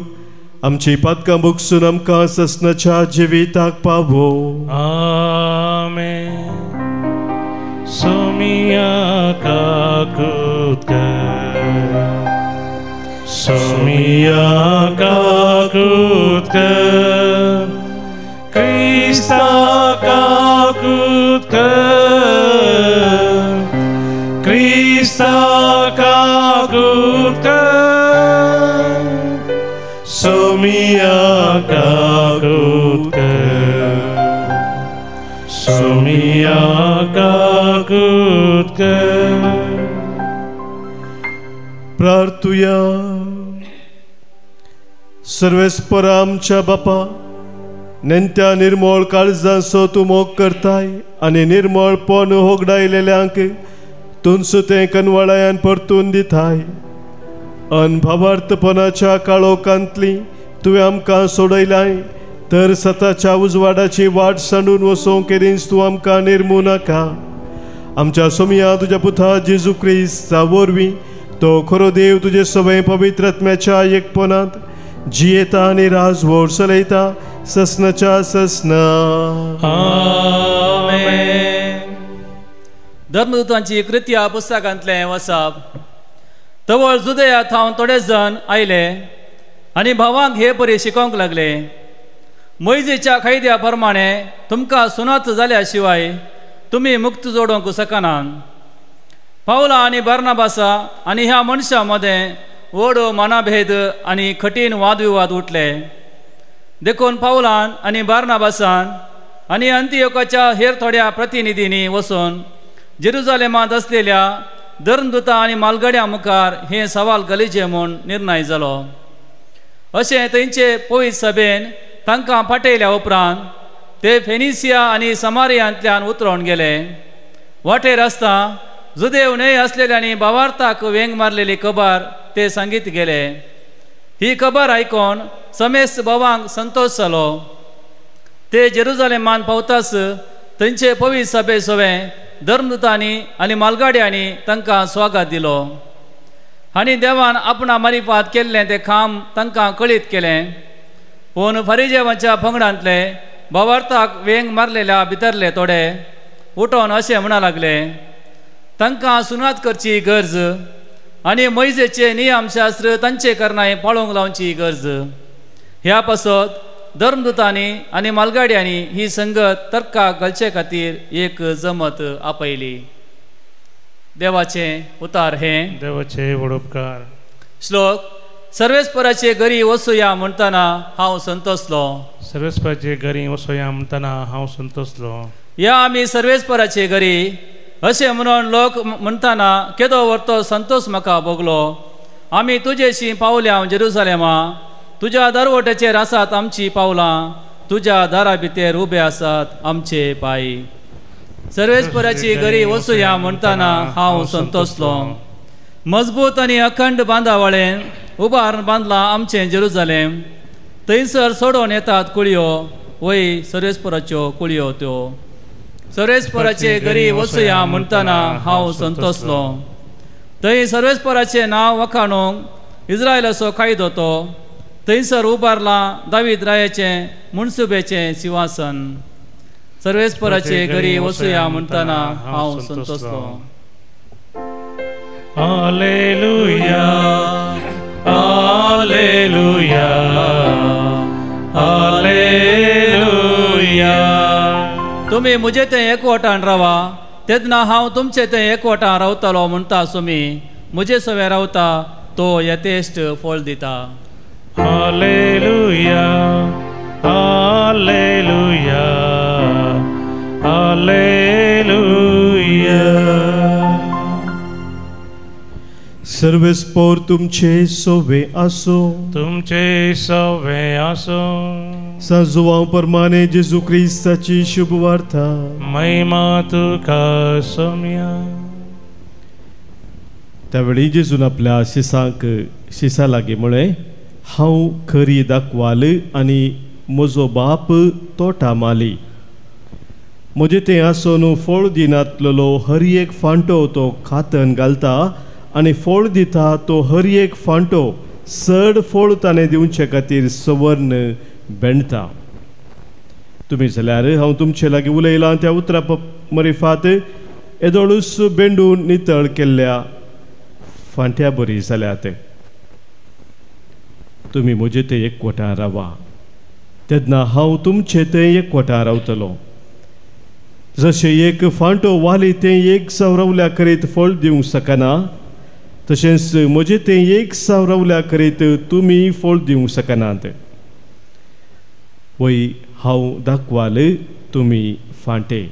आमची पातकां भोगसून आमकां ससनाच्या जिविताक पावो. आमेन. सोमिया काकूत कर, सोमिया काकूत कर, क्रिस्ता काकूत कर, क्रिस्ता काकूत कर, सोमिया काकूत कर, सोमिया काकूत कर. प्रार्थुया. सर्वेस्पर आमच्या बापा, नेणत्या निर्मळ काळजांचो तूं मोग करताय आनी निर्मळपण होगडायलेल्यांक तुमचो तें कनवाळायान परतून दिताय. अनभावार्थपणाच्या काळोखांतली तुवें आमकां सोडयलाय तर सताच्या उजवाडाची वाट सांडून वचोंक केरींच तूं आमकां निर्मू नाका. आमच्या सोमया तुज्या पुता जेजू क्रिस्ता वरवीं तो खरो देव तुजे सवय पवित्र आत्म्याच्या एकपणांत जियेता आनी राजवड चलयता ससनाच्या ससना. आमेन. धर्मदूतांची कृत्या पुस्तकांतलें वसाप. तवळ जुदया थावन थोडे जण आयले आनी भावांक हे परी शिकोवंक लागले, मोयजेच्या कायद्या प्रमाणे तुमकां सुनात जाल्या शिवाय तुमी मुक्त जोडोवंक शकनात. पावला आनी बार्नाबासा आनी ह्या मनशां मदें व्हड मनाभेद आनी कठीण वादविवाद उठले. देखून पावलान आनी बार्नाबासान आनी अंतियोकाच्या हेर थोड्या प्रतिनिधींनी वचून जेरुजालेमांत आसलेल्या धर्मदूतां आनी मालगड्यां मुखार हें सवाल गलिचें म्हूण निर्णय जालो. अशें थंयचे पवित्र सभेन तांकां पाटयल्या उपरांत ते फेनिसिया आनी समारियांतल्यान उतरोवन गेले. वाटेर आसता जुदेव न्हय आसलेल्यांनी भावार्थाक वेंग मारलेली खबर ते सांगीत गेले. ही खबर आयकून समेस्त भावांक संतोश जालो. ते जेरुजालेमांत पावताच थंयचे पवित्र सभे सवें धर्मदूतांनी आनी मालगाड्यांनी तांकां स्वागत दिलो आनी देवान आपणा मारिफात केल्लें तें काम तांकां कळीत केलें. पूण फरिजेवाच्या पंगडांतले भावार्थाक वेंग मारलेल्या भितरले थोडे उठोवन अशें म्हणा लागले, तांकां सुनात करची गरज आनी मोयजेचे नियमशास्त्र तांचे करणाय पाळोवंक लावची गरज. ह्या पासत धर्मदूतांनी आनी मालगाड्यांनी ही संगत तर्काक घालचे खातीर एक जमत आपयली. देवाचें उतार हें देवाचे व्हड उपकार. श्लोक. सर्वेस्पराचे घरी वसुया म्हणटना हांव संतोसलो. सर्वेस्पराचे घरी वसुया म्हणटना हांव संतोसलो. या आमी सर्वेस्पराचे घरी अशें म्हणून लोक म्हणटना केदो व्हरतो संतोश म्हाका भोगलो. आमी तुजेशी पावल्या जेरुजालेमा, तुज्या दरवट्याचेर आसात आमची पावलां. तुज्या दारा भितर उबे आसात आमचे पांय. सर्वेस्पराची घरी वचुया म्हणटना हांव संतोसलो. मजबूत आनी अखंड बांदावळें उबारून बांदलां आमचें जेरुजालेम. थंयसर सोडोवन येतात कुळयो, वय सर्वेस्पराच्यो कुळयो त्यो. सर्वेस्पराचे घरी वचुया म्हणटना हांव संतोसलो. थंय सर्वेस्पराचें नांव वखाणूंक इज्रायलाचो कायदो तो. थंयसर उबारलां दावीद रायाचें मुनसुबेचें सिंहासन. सर्वेस्पराचे घरी वचुया म्हणटना हांव संतोसलो. Hallelujah, hallelujah, hallelujah. तुमी म्हजे तें एकवटान रावा, तेन्ना हांव तुमचे तें एकवटान रावतलो म्हणटा सुमी. म्हजे सवें रावता तो यथेश्ट फळ दिता. Hallelujah, hallelujah, hallelujah. सर्वेस्पोर तुमचे सोवे आसो, तुमचे सोवे आसो. सांजुवां परमाने जेजू क्रिस्ताची शुभ वार्ता. महिमा तुका सोम्या. त्यावेळी जेजून आपल्या शिसांक शिसा लागीं म्हळें, हांव खरी दाखवाल आनी म्हजो बाप तोटा माली. म्हजें तें आसून फळ दिनातलेलो हर एक फांटो तो खातन घालता आनी फळ दिता तो हर एक फांटो चड फळ ताणें दिवचे खातीर सवर्ण बेणता. तुमी जाल्यार हांव तुमचे लागीं उलयलां त्या उतरा मरिफात येदोळूच बेंडून नितळ केल्ल्या फांट्या बरी जाल्यात. तुमी म्हजे ते एकवटान रावा, तेन्ना हांव तुमचे ते एकवटान रावतलो. जशें एक फांटो वाली तें एक साव रावल्या करीत फळ दिवंक शकना, तशेंच म्हजें तें एक साव रावल्या करीत तुमी फळ दिवंक शकनात. वय हांव दाखवाल, तुमी फांटे.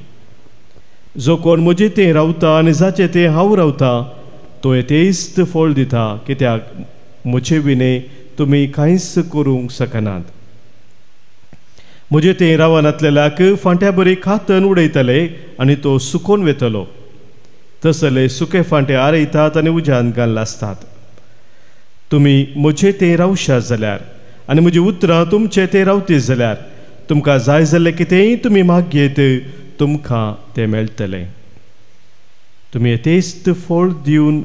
जो कोण म्हजें तें रावता आनी जाचें तें हांव रावता तो येतेस्त फळ दिता, कित्याक म्हजे विणे तुमी कांयच करूंक शकनात. म्हजें तें रावनातलेल्याक फांट्या बरी खातन उडयतले आनी तो सुकोन वेतलो. तसले सुके फांटे आरयतात आनी उज्यान घाल्ले आसतात. तुमी म्हजें तें रावशात जाल्यार आनी म्हजी उतरां तुमचें तें रावती जाल्यार तुमकां जाय जाल्लें कितेंय तुमी मागयेत, तुमकां तें मेळटलें. तुमी येतेस्त फळ दिवन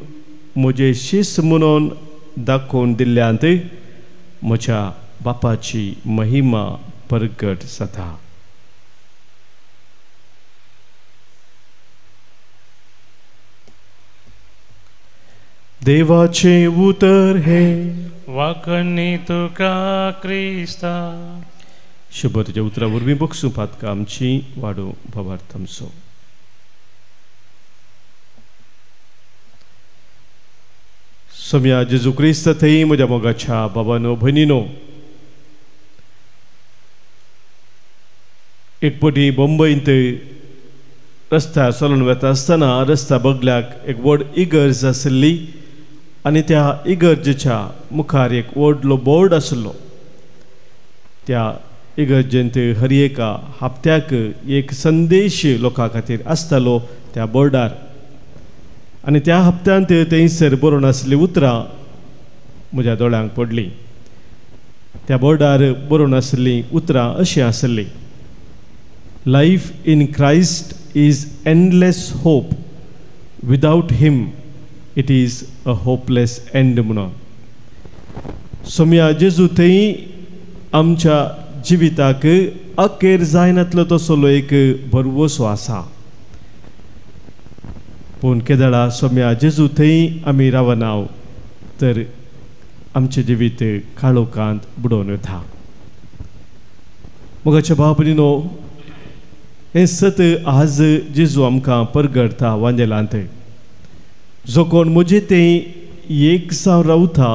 म्हजें शीस म्हणून दाखोवन दिल्ल्यांत म्हज्या बापाची महिमा परगट जाता. देवाचें उतर हे वाखणी तुका क्रिस्ता. शुभ तुज्या उतरा वरवीं बक्षूं पातकां आमची, वाडूं भावार्थ आमचो. सोम्या जेजू क्रिस्त थंय म्हज्या मोगाच्या बाबानो भयणीनो, एक पटी बंबयंत रस्त्यार चलून वता आसतना रस्त्या बगल्याक एक व्हड इगर्ज आशिल्ली आनी त्या इगर्जेच्या मुखार एक व्हडलो बोर्ड आशिल्लो. त्या इगर्जेंत हर एका हप्त्याक एक संदेश लोकां खातीर आसतालो त्या बोर्डार, आनी त्या हप्त्यांत थंयसर बरोवन आशिल्लीं उतरां म्हज्या दोळ्यांक पडलीं. त्या बोर्डार बरोवन आशिल्लीं उतरां अशीं आशिल्लीं, life in Christ is endless hope, without him it is a hopeless end म्हणून. सोम्या जेजू थंय आमच्या जिविताक अखेर जायनातलो तसलो एक भरवसो आसा. पूण केदळा सोम्या जेजू थंय आमी रावना तर आमचें जिवीत काळोखांत बुडोवन वता. मोगाच्या भाव भयणीनो, हें सत आज जेजू आमकां परगडता वांजेलांत. जो कोण म्हजें तें एक जावन रावता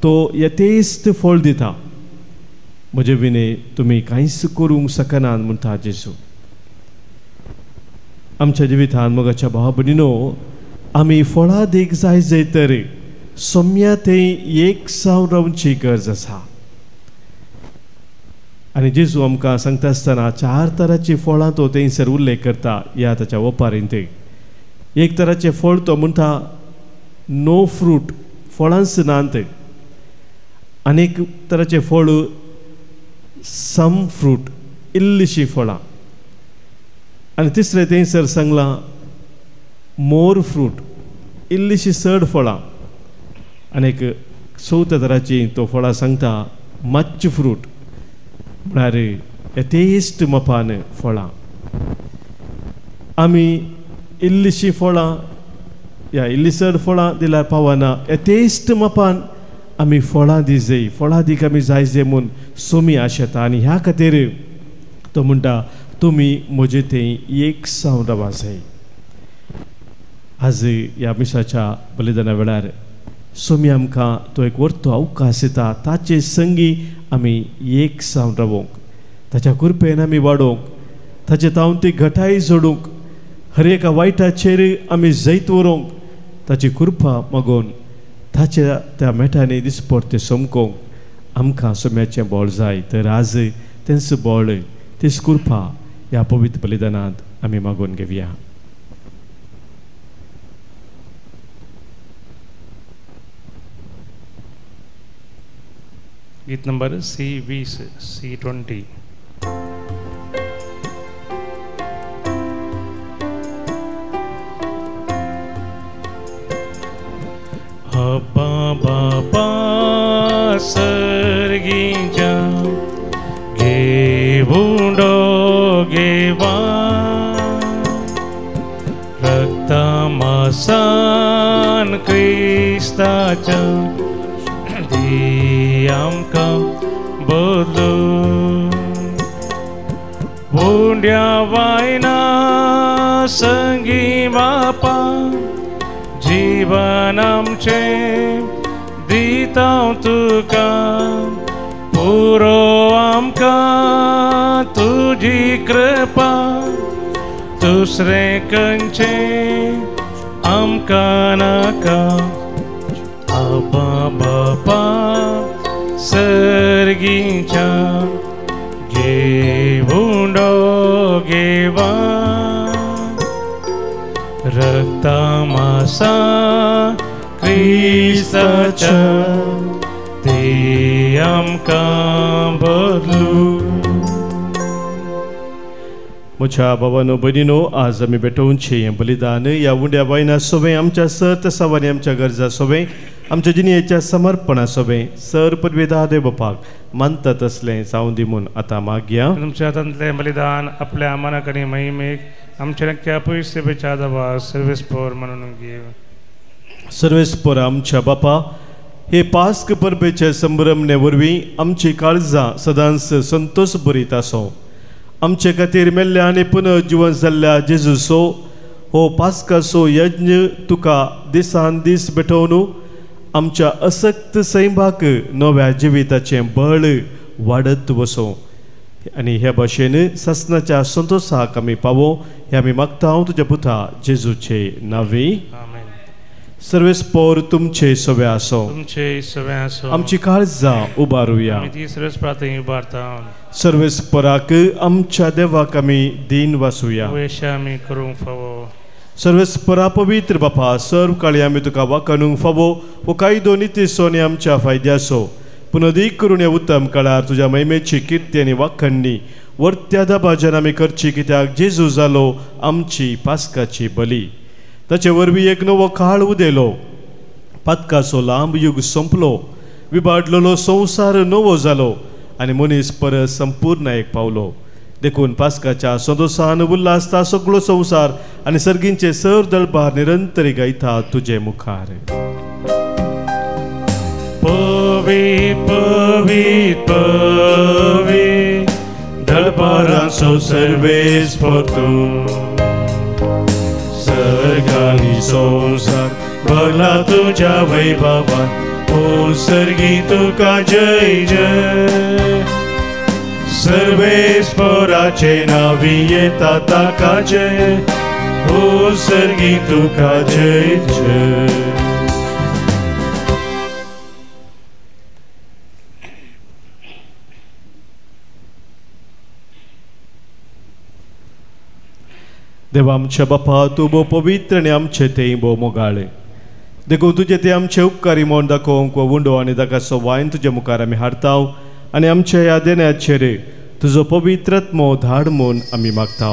तो यथेस्त फळ दिता. म्हजे विणे तुमी कांयच करूंक शकनात म्हणटा जेजू. आमच्या जिवितांत मोगाच्या भाव भयणीनो, आमी फळादीक जाय जाय तर सोम्या थंय एक जावन रावची गरज आसा. आनी जेजू आमकां सांगता आसतना चार तरांची फळां तो थंयसर उल्लेख करता ह्या ताच्या वपारींत. एक तराचें फळ तो म्हणटा नो फ्रूट, फळांच नात. आनी एक तराचें फळ सम फ्रूट, इल्लीशीं फळां. आनी तिसरें थंयसर सांगलां मोर फ्रूट, इल्लीशीं चड फळां. आनी एक चवथ्या तराची तो फळां सांगता मच फ्रूट, म्हळ्यार यथेश्ट मापान फळां. आमी इल्लीशीं फळां या इल्ली चड फळां दिल्यार पावना, यथेश्ट मापान आमी फळां दिजय, फळां दीक आमी जाय जाय म्हूण सोमी आशेता. आनी ह्या खातीर तो म्हणटा तुमी म्हजे थंय एक सावन रावा जाय. आज ह्या मिसाच्या बलिदाना वेळार सोमी आमकां तो एक वर्तो अवकाश दिता, ताचे संगी आमी एक सावन रावोंक, ताच्या कृपेन आमी वाडोवंक, ताचे तावन ती घटाय जोडूंक, हर एका वायटाचेर आमी जैत व्हरूंक, ताची कृपा मागून ताच्या त्या मेटांनी दिसपडटे समकोंक आमकां सोम्याचें बळ जाय. तर आज तेंच बळ, तीच कृपा ह्या पवित्र बलिदानांत आमी मागून घेवया. गीत नंबर C20, C20. अब्बा बाबा सर्गीच्या घेवूंडो घेवा रक्तमासान क्रिस्ताच्या दी आमकां बदलू. उंड्या वायना संगी बापा जीवन आमचें दिता तुका, पुरो आमकां तुजी कृपा, दुसरें खंयचें आमकां नाका. आबा बापा सर्गीच्या घेवूंडो घेवा रक्तमासा क्रिस्ताच्या ते आमकां बदलू. म्हज्या बाबानो भयणीनो, आज आमी भेटोवचें हें बलिदान ह्या उंड्या बायना सोबें आमच्या सर तसावांनी आमच्या गरजा सोबें आमच्या जिणेच्या समर्पणा सोबें सर पदवेदा देव बापाक मानता तसलें जावं दी म्हूण आतां मागया. तुमच्या हातांतलें बलिदान आपल्या मनाक आनी महिमेक आमच्या नक्क्या पयशेच्या दबा सर्वेस पोर म्हणून घेव. सर्वेस पोर आमच्या बापा, हे पास्क परबेचे संभ्रमणे वरवीं आमची काळजां सदांच संतोष भरीत आसो. आमचे खातीर मेल्ल्या आनी पुनर्जिवन जाल्ल्या जेजूचो हो पास्काचो यज्ञ तुका दिसान दीस भेटोवन आमच्या असक्त सैमाक नव्या जिविताचें बळ वाडत वसो आनी ह्या भाशेन सासनाच्या संतोषाक आमी पावो हे आमी मागता हांव तुज्या पुता जेजूचे नांवी. सर्वेस पोर तुमचे सवे आसो, तुमचे सवे आसो. आमची काळजां उबारुया, सर्वेस पोराक आमच्या देवाक आमी दीन वासुया, आमी करूंक फावो. सर्वेस पोरा पवित्र बापा, सर्व काळी आमी तुका वाखाणूंक फावो हो कायदो नितीचो आनी आमच्या फायद्याचो. पूण अदीक करून ह्या उत्तम काळार तुज्या महिमेची किर्ती आनी वाखणणी वर्त्या दबाज्यान आमी करची, कित्याक जेजू जालो आमची पास्काची बली. ताचे वरवीं एक नवो काळ उदेलो, पातकाचो लांब युग सोंपलो, विबाडलेलो संवसार नवो जालो आनी मनीस परत संपूर्ण एक पावलो. देखून पास्काच्या संतोसान उल्हासता सगळो संवसार आनी सर्गींचे सर दळबार निरंतरी गायता तुजे मुखार. पवी पवी पवी दळबारांचो सर्वेस परतून सर्गानी संवसार भरला तुज्या वैभवान, ओ सर्गी तुका जय जय. सर्वेस पोराचे नावी येता ताका जय, ओ सर्गी तुका जय जय. देवा आमच्या बापा, तूं भोव पवित्र आनी आमचे तें भोव मोगाळे, देखून तुजें तें आमचे उपकारी म्हूण दाखोवंक हो उंडो आनी ताका वायन तुज्या मुखार आमी हाडता आनी आमच्या ह्या देण्याचेर तुजो पवित्र आत्मो धाड म्हूण आमी मागता।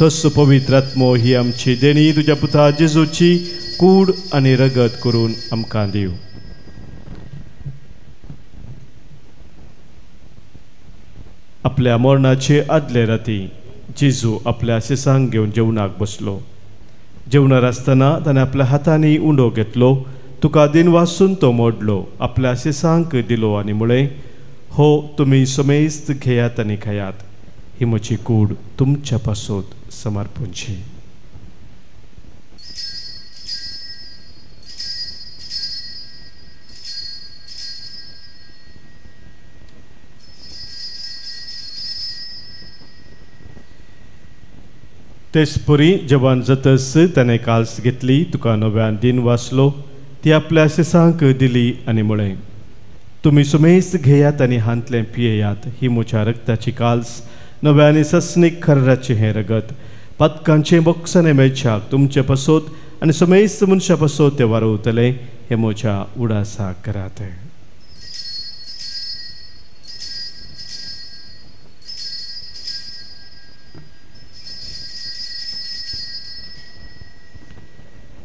तसो पवित्र आत्मो ही आमची देणी तुज्या पुता जेजूची कूड आनी रगत करून आमकां दिव। आपल्या मरणाचे आदले राती जेजू आपल्या शिसांक घेवन जेवणाक बसलो। जेवणार आसतना ताणें आपल्या हातांनी उंडो घेतलो, तुका दिन वासून तो मोडलो, आपल्या शिसांक दिलो आनी म्हळें, हो तुमी समेस्त घेयात आनी खायात, ही म्हजी कूड तुमच्या पासत समर्पणची। तेचपरी जेवण जातच ताणें काल्स घेतली, तुका नव्यान दिन वाचलो, ती आपल्या शिसांक दिली आनी म्हळें, तुमी सुमेस्त घेयात आनी हांतलें पियेयात, ही म्हज्या रगताची काल्स, नव्या आनी सस्नीक खर्राचें हें रगत, पातकांचें बोक्साणें मेळच्याक तुमचे पासत आनी समेस्त मनशां पासत तें वारवतलें, हें म्हज्या उडासाक करात।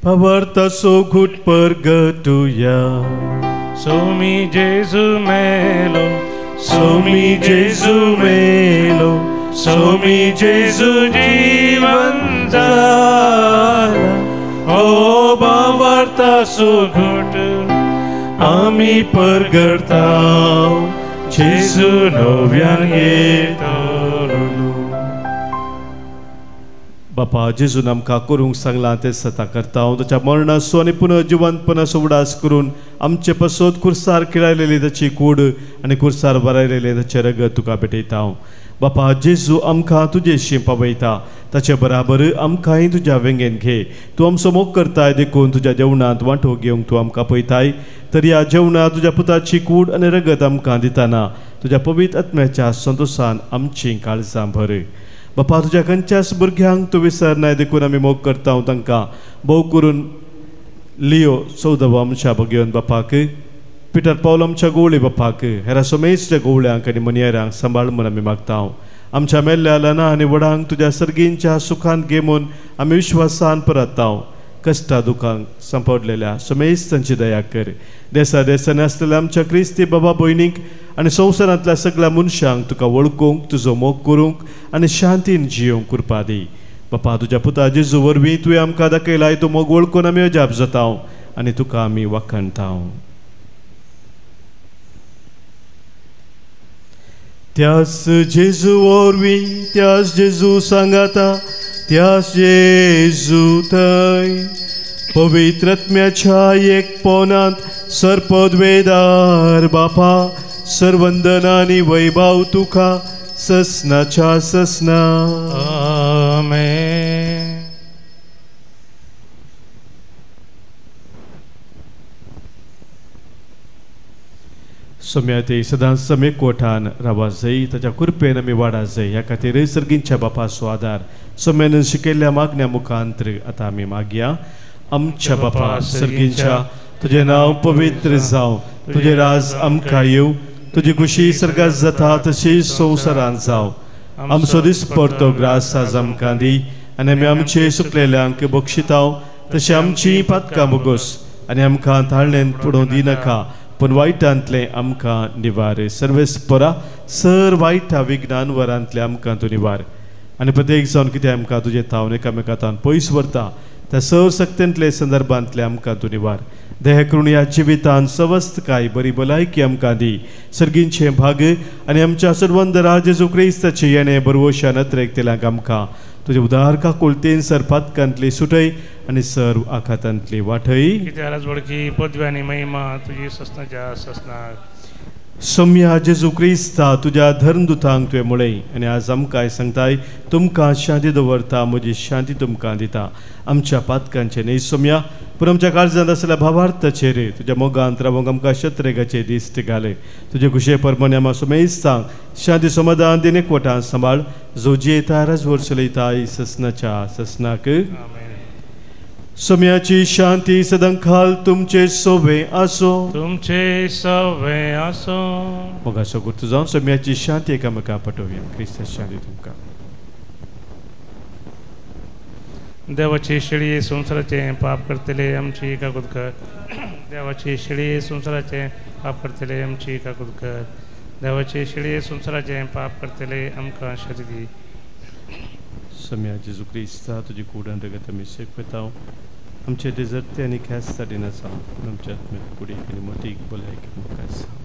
पवर्तसो घुट परगटुया, सोमी जेजू मेलो, सोमी जेजू मेलो, सोमी जेजू जीवन जाला, ओ बावर्तासो घुट आमी परगटता, जेजू नव्यान येतलो। बापा जेजून आमकां करूंक सांगलां तें सता करता। ताच्या मरणाचो आनी पुनर्जिवंतपणाचो उडास करून आमचे पासत कुर्सार खिळायलेली ताची कूड आनी कुर्सार बरायलेलें ताचें रगत तुका भेटयता। बापा जेजू आमकां तुजेशी पावयता, ताचे बराबर आमकांय तुज्या वेंगेन घे। तूं आमचो मोग करताय देखून तुज्या जेवणांत वांटो घेवंक तूं आमकां पळयताय, तर ह्या जेवणांत तुज्या पुताची कूड आनी रगत आमकां दितना तुज्या पवित्र आत्म्याच्या संतोशान आमचीं काळजां भर। बापा तुज्या खंयच्याच भुरग्यांक तूं विसरनाय देखून आमी मोग करता तांकां, भोव करून लियो 14 आमच्या भगेवन बापाक, पिटर पावल आमच्या गोवळी बापाक, हेरा समेस्त गोवळ्यांक आनी मनयेरांक सांबाळ म्हूण आमी मागता। आमच्या मेल्ल्या ल्हाना आनी व्हडांक तुज्या सर्गींच्या सुखान घे म्हूण आमी विश्वासान परतता। कश्टा दुखांक सांपडलेल्या समेस्तांची दया कर। देसा देसांनी आसलेल्या आमच्या क्रिस्ती बाबा भयणीक आनी संवसारांतल्या सगळ्या मनशांक तुका वळखूंक, तुजो मोग करूंक आनी शांतीन जियोंक कृपा दी। बापा तुज्या पुता जेजू वरवीं तुवें आमकां दाखयलाय तो मोग वळखून आमी अजाप जाता आनी तुका आमी वाखाणता। त्यास जेजू वरवीं, त्यास जेजू सांगाता, त्यास जेजू थंय पवित्र आत्म्याच्या एकपणांत सर्पद्वेदार बापा सर्वंदन आनी वैभव तुका ससनाच्या ससना। आमेन। सोम्या ते सदांच समेकोठान रावा जाय, ताच्या कृपेन आमी वाडा जाय, ह्या खातीर सर्गींच्या बापाचो आदार सोम्यान शिकयल्ल्या मागण्या मुखांतर आतां आमी मागया। आमच्या बापा सर्गींच्या, तुजें नांव पवित्र जावं, तुजें राज आमकां येवं, तुजी खुशी सर्गात जाता तशी संवसारांत जावं। आमचो दिसपडतो ग्रास आज आमकां दी आनी आमी आमचे सुकलेल्यांक बक्षिताव तशें आमची पातकां बोगोस आनी आमकां ताळणेन पडोवं दिनाका, पूण वायटांतलें आमकां निवार। सर्वेस्परा सर वायटा विज्ञान वरांतलें आमकां तूं निवार आनी प्रत्येक जावन कितें आमकां तुजें थावन एकामेका थावन पयस व्हरता त्या सर सक्तेंतले संदर्भांतलें आमकां तूं निवार। देह करून ह्या जिवितान सवस्तकाय बरी भलायकी आमकां दी। सर्गींचें भाग आनी आमच्या सर्वंद राज जेजू क्रिस्ताचें येणें बरवोशा नत्रेक तेलांक आमकां तुजे उदार काकुळतेन सर पातकांतली सुटय आनी सर्व आखातांतली वाटय। बडकी पदवी आनी महिमा तुजी ससनाच्या ससनाक। सोम्या जेजू क्रिस्ता तुज्या धर्मदुतांक तुवें म्हळें आनी आज आमकांय सांगताय, तुमकां शांती दवरता, म्हजी शांती तुमकां दिता। आमच्या पातकांचें न्हय सोम्या, पूण आमच्या काळजांत आसल्या भावार्थाचेर तुज्या मोगांत रावंक आमकां शत्रेगाचे दिश्ट घाले. तुजे खुशे परमाने आमा सुमेस्तांक शांती समाधान दिन एकवटान सांबाळ, जो जियेता राजवट चलयता ससनाच्या ससनाक. सोम्याची शांती सदांकाल तुमचे सोवे आसो. तुमचे सोवे आसो. मोगाचो गुर्त जावन सोम्याची शांती एकामेका पटोवया. क्रिस्त शांती तुमकां. देवाची शेळी संवसाराचे पाप करतले आमची काकूत कर. देवाची शेळी संवसाराचे पाप करतले आमची काकूत कर. देवाची शेळी संवसाराचे पाप करतले आमकां शांती दी. सोम्या जेजू क्रिस्ता तुजी कूड आनी रगत आमी सेपयता. आमचे डेजर्ट आनी ख्यास्त दिना जावं, आमच्या आत्म्याक कुडीक आनी मतीक भलायकी मुखार जावं.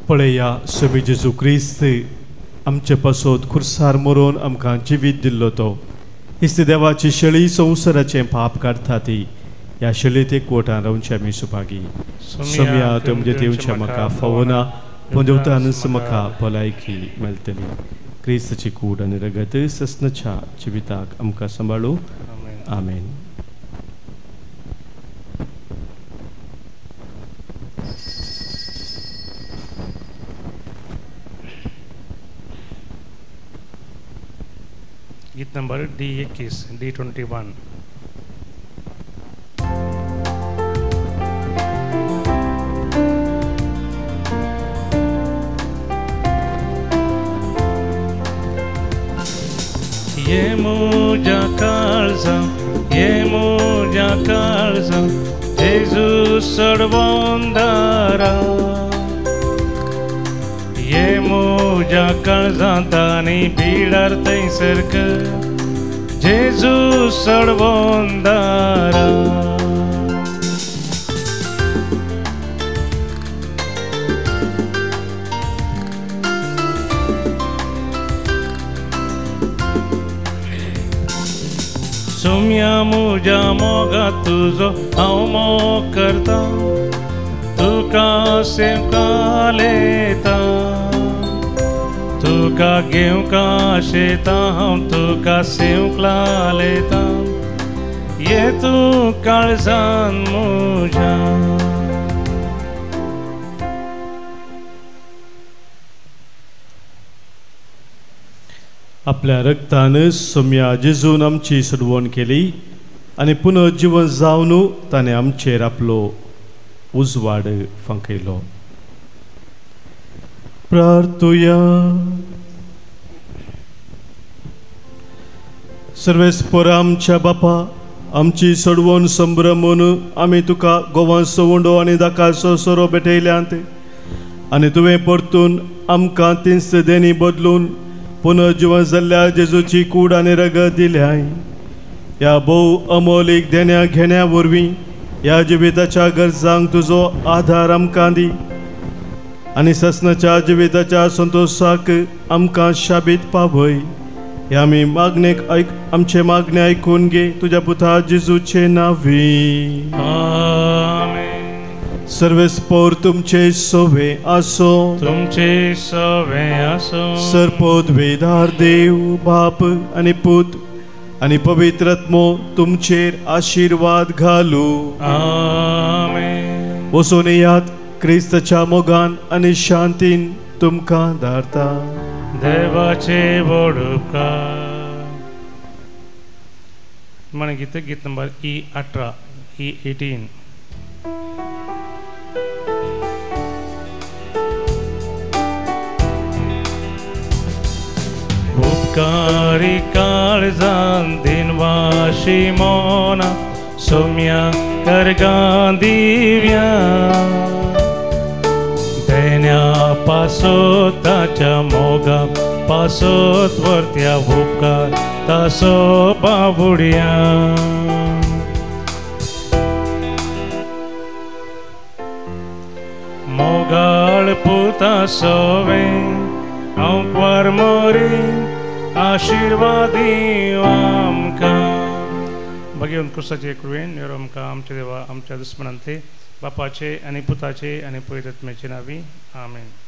पळया सोमी जेजू क्रिस्त आमचे पासत खुर्सार मरोन आमकां जिवीत दिल्लो तो इस्त देवाची शेळी संवसाराचें पाप काडटा ती ह्या शेळीत एकवटान रावचे आमी सुभागी. सोम्या तुमचे दिवचें म्हाका फावना, पूण देवतानच म्हाका भलायकी मेळटली. क्रिस्ताची कूड आनी रगत ससनाच्या जिविताक आमकां सांबाळू. आमेन. गीत नंबर D21, D21. ये मुझा काळजा, ये मुझा काळजा, जेजू सडवंदारा. ये मुझा काळजांत आनी बिडार थंयसर कर, जेजू सडवंदारा. सोम्या मुझ्या मोगा तुजो हांव मोग करता, तुका सेवका लेता. तुका घेवंका शेता हांव तुका सेवकला लेता. ये तूं काळजान म्हज्या. आपल्या रक्तान सोम्या जेजून आमची सोडवण केली आनी पुनर्जिवन जावन ताणें आमचेर आपलो उजवाड फांकयलो. प्रार्थुया. सर्वेस्पर आमच्या बापा, आमची सोडवण संभ्रमून आमी तुका गोवांचो उंडो आनी दाकाचो सोरो भेटयल्यांत आनी तुवें परतून आमकां तीस देणी बदलून पुनर्जिवन जाल्ल्या जेजूची कूड आनी रगत दिल्याय. ह्या भोव अमोलीक देण्या घेण्या वरवीं ह्या जिविताच्या गरजांक तुजो आधार आमकां दी आनी ससनाच्या जिविताच्या संतोशाक आमकां शाबीत पावय. ह्या आमी मागणेक आमचे मागणे आयकून घे तुज्या पुता जेजूचे नांवी. आमेन. सर्वेस्पर तुमचे सोवे आसो. तुमचे सोवे आसो. सर्पोद्वेदार देव बाप आनी पूत आनी पवित्र आत्मो तुमचेर आशिर्वाद घालू. आमेन. वचून येयात क्रिस्ताच्या मोगान आनी शांतीन तुमकां धाडता. देवाचे व्हड उपकार. म्हण गीत, गीत नंबर E18, E18. उपकारी काळजान दिनवाशी मोना सोम्या करगां दिव्या. देण्या पासत ताच्या मोगा पासत वरत्या उपकार तासो बाबुड्या. मोगाळ पुता सोवे हांव क्वार मोरी आशिर्वादी आमकां. भगवंत क्रिस्ताचे कृपेन निरो आमकां आमच्या देवा आमच्या दुस्मनांतले बापाचे आनी पुताचे आनी पवित्र आत्म्याचे नांवी, आमेन.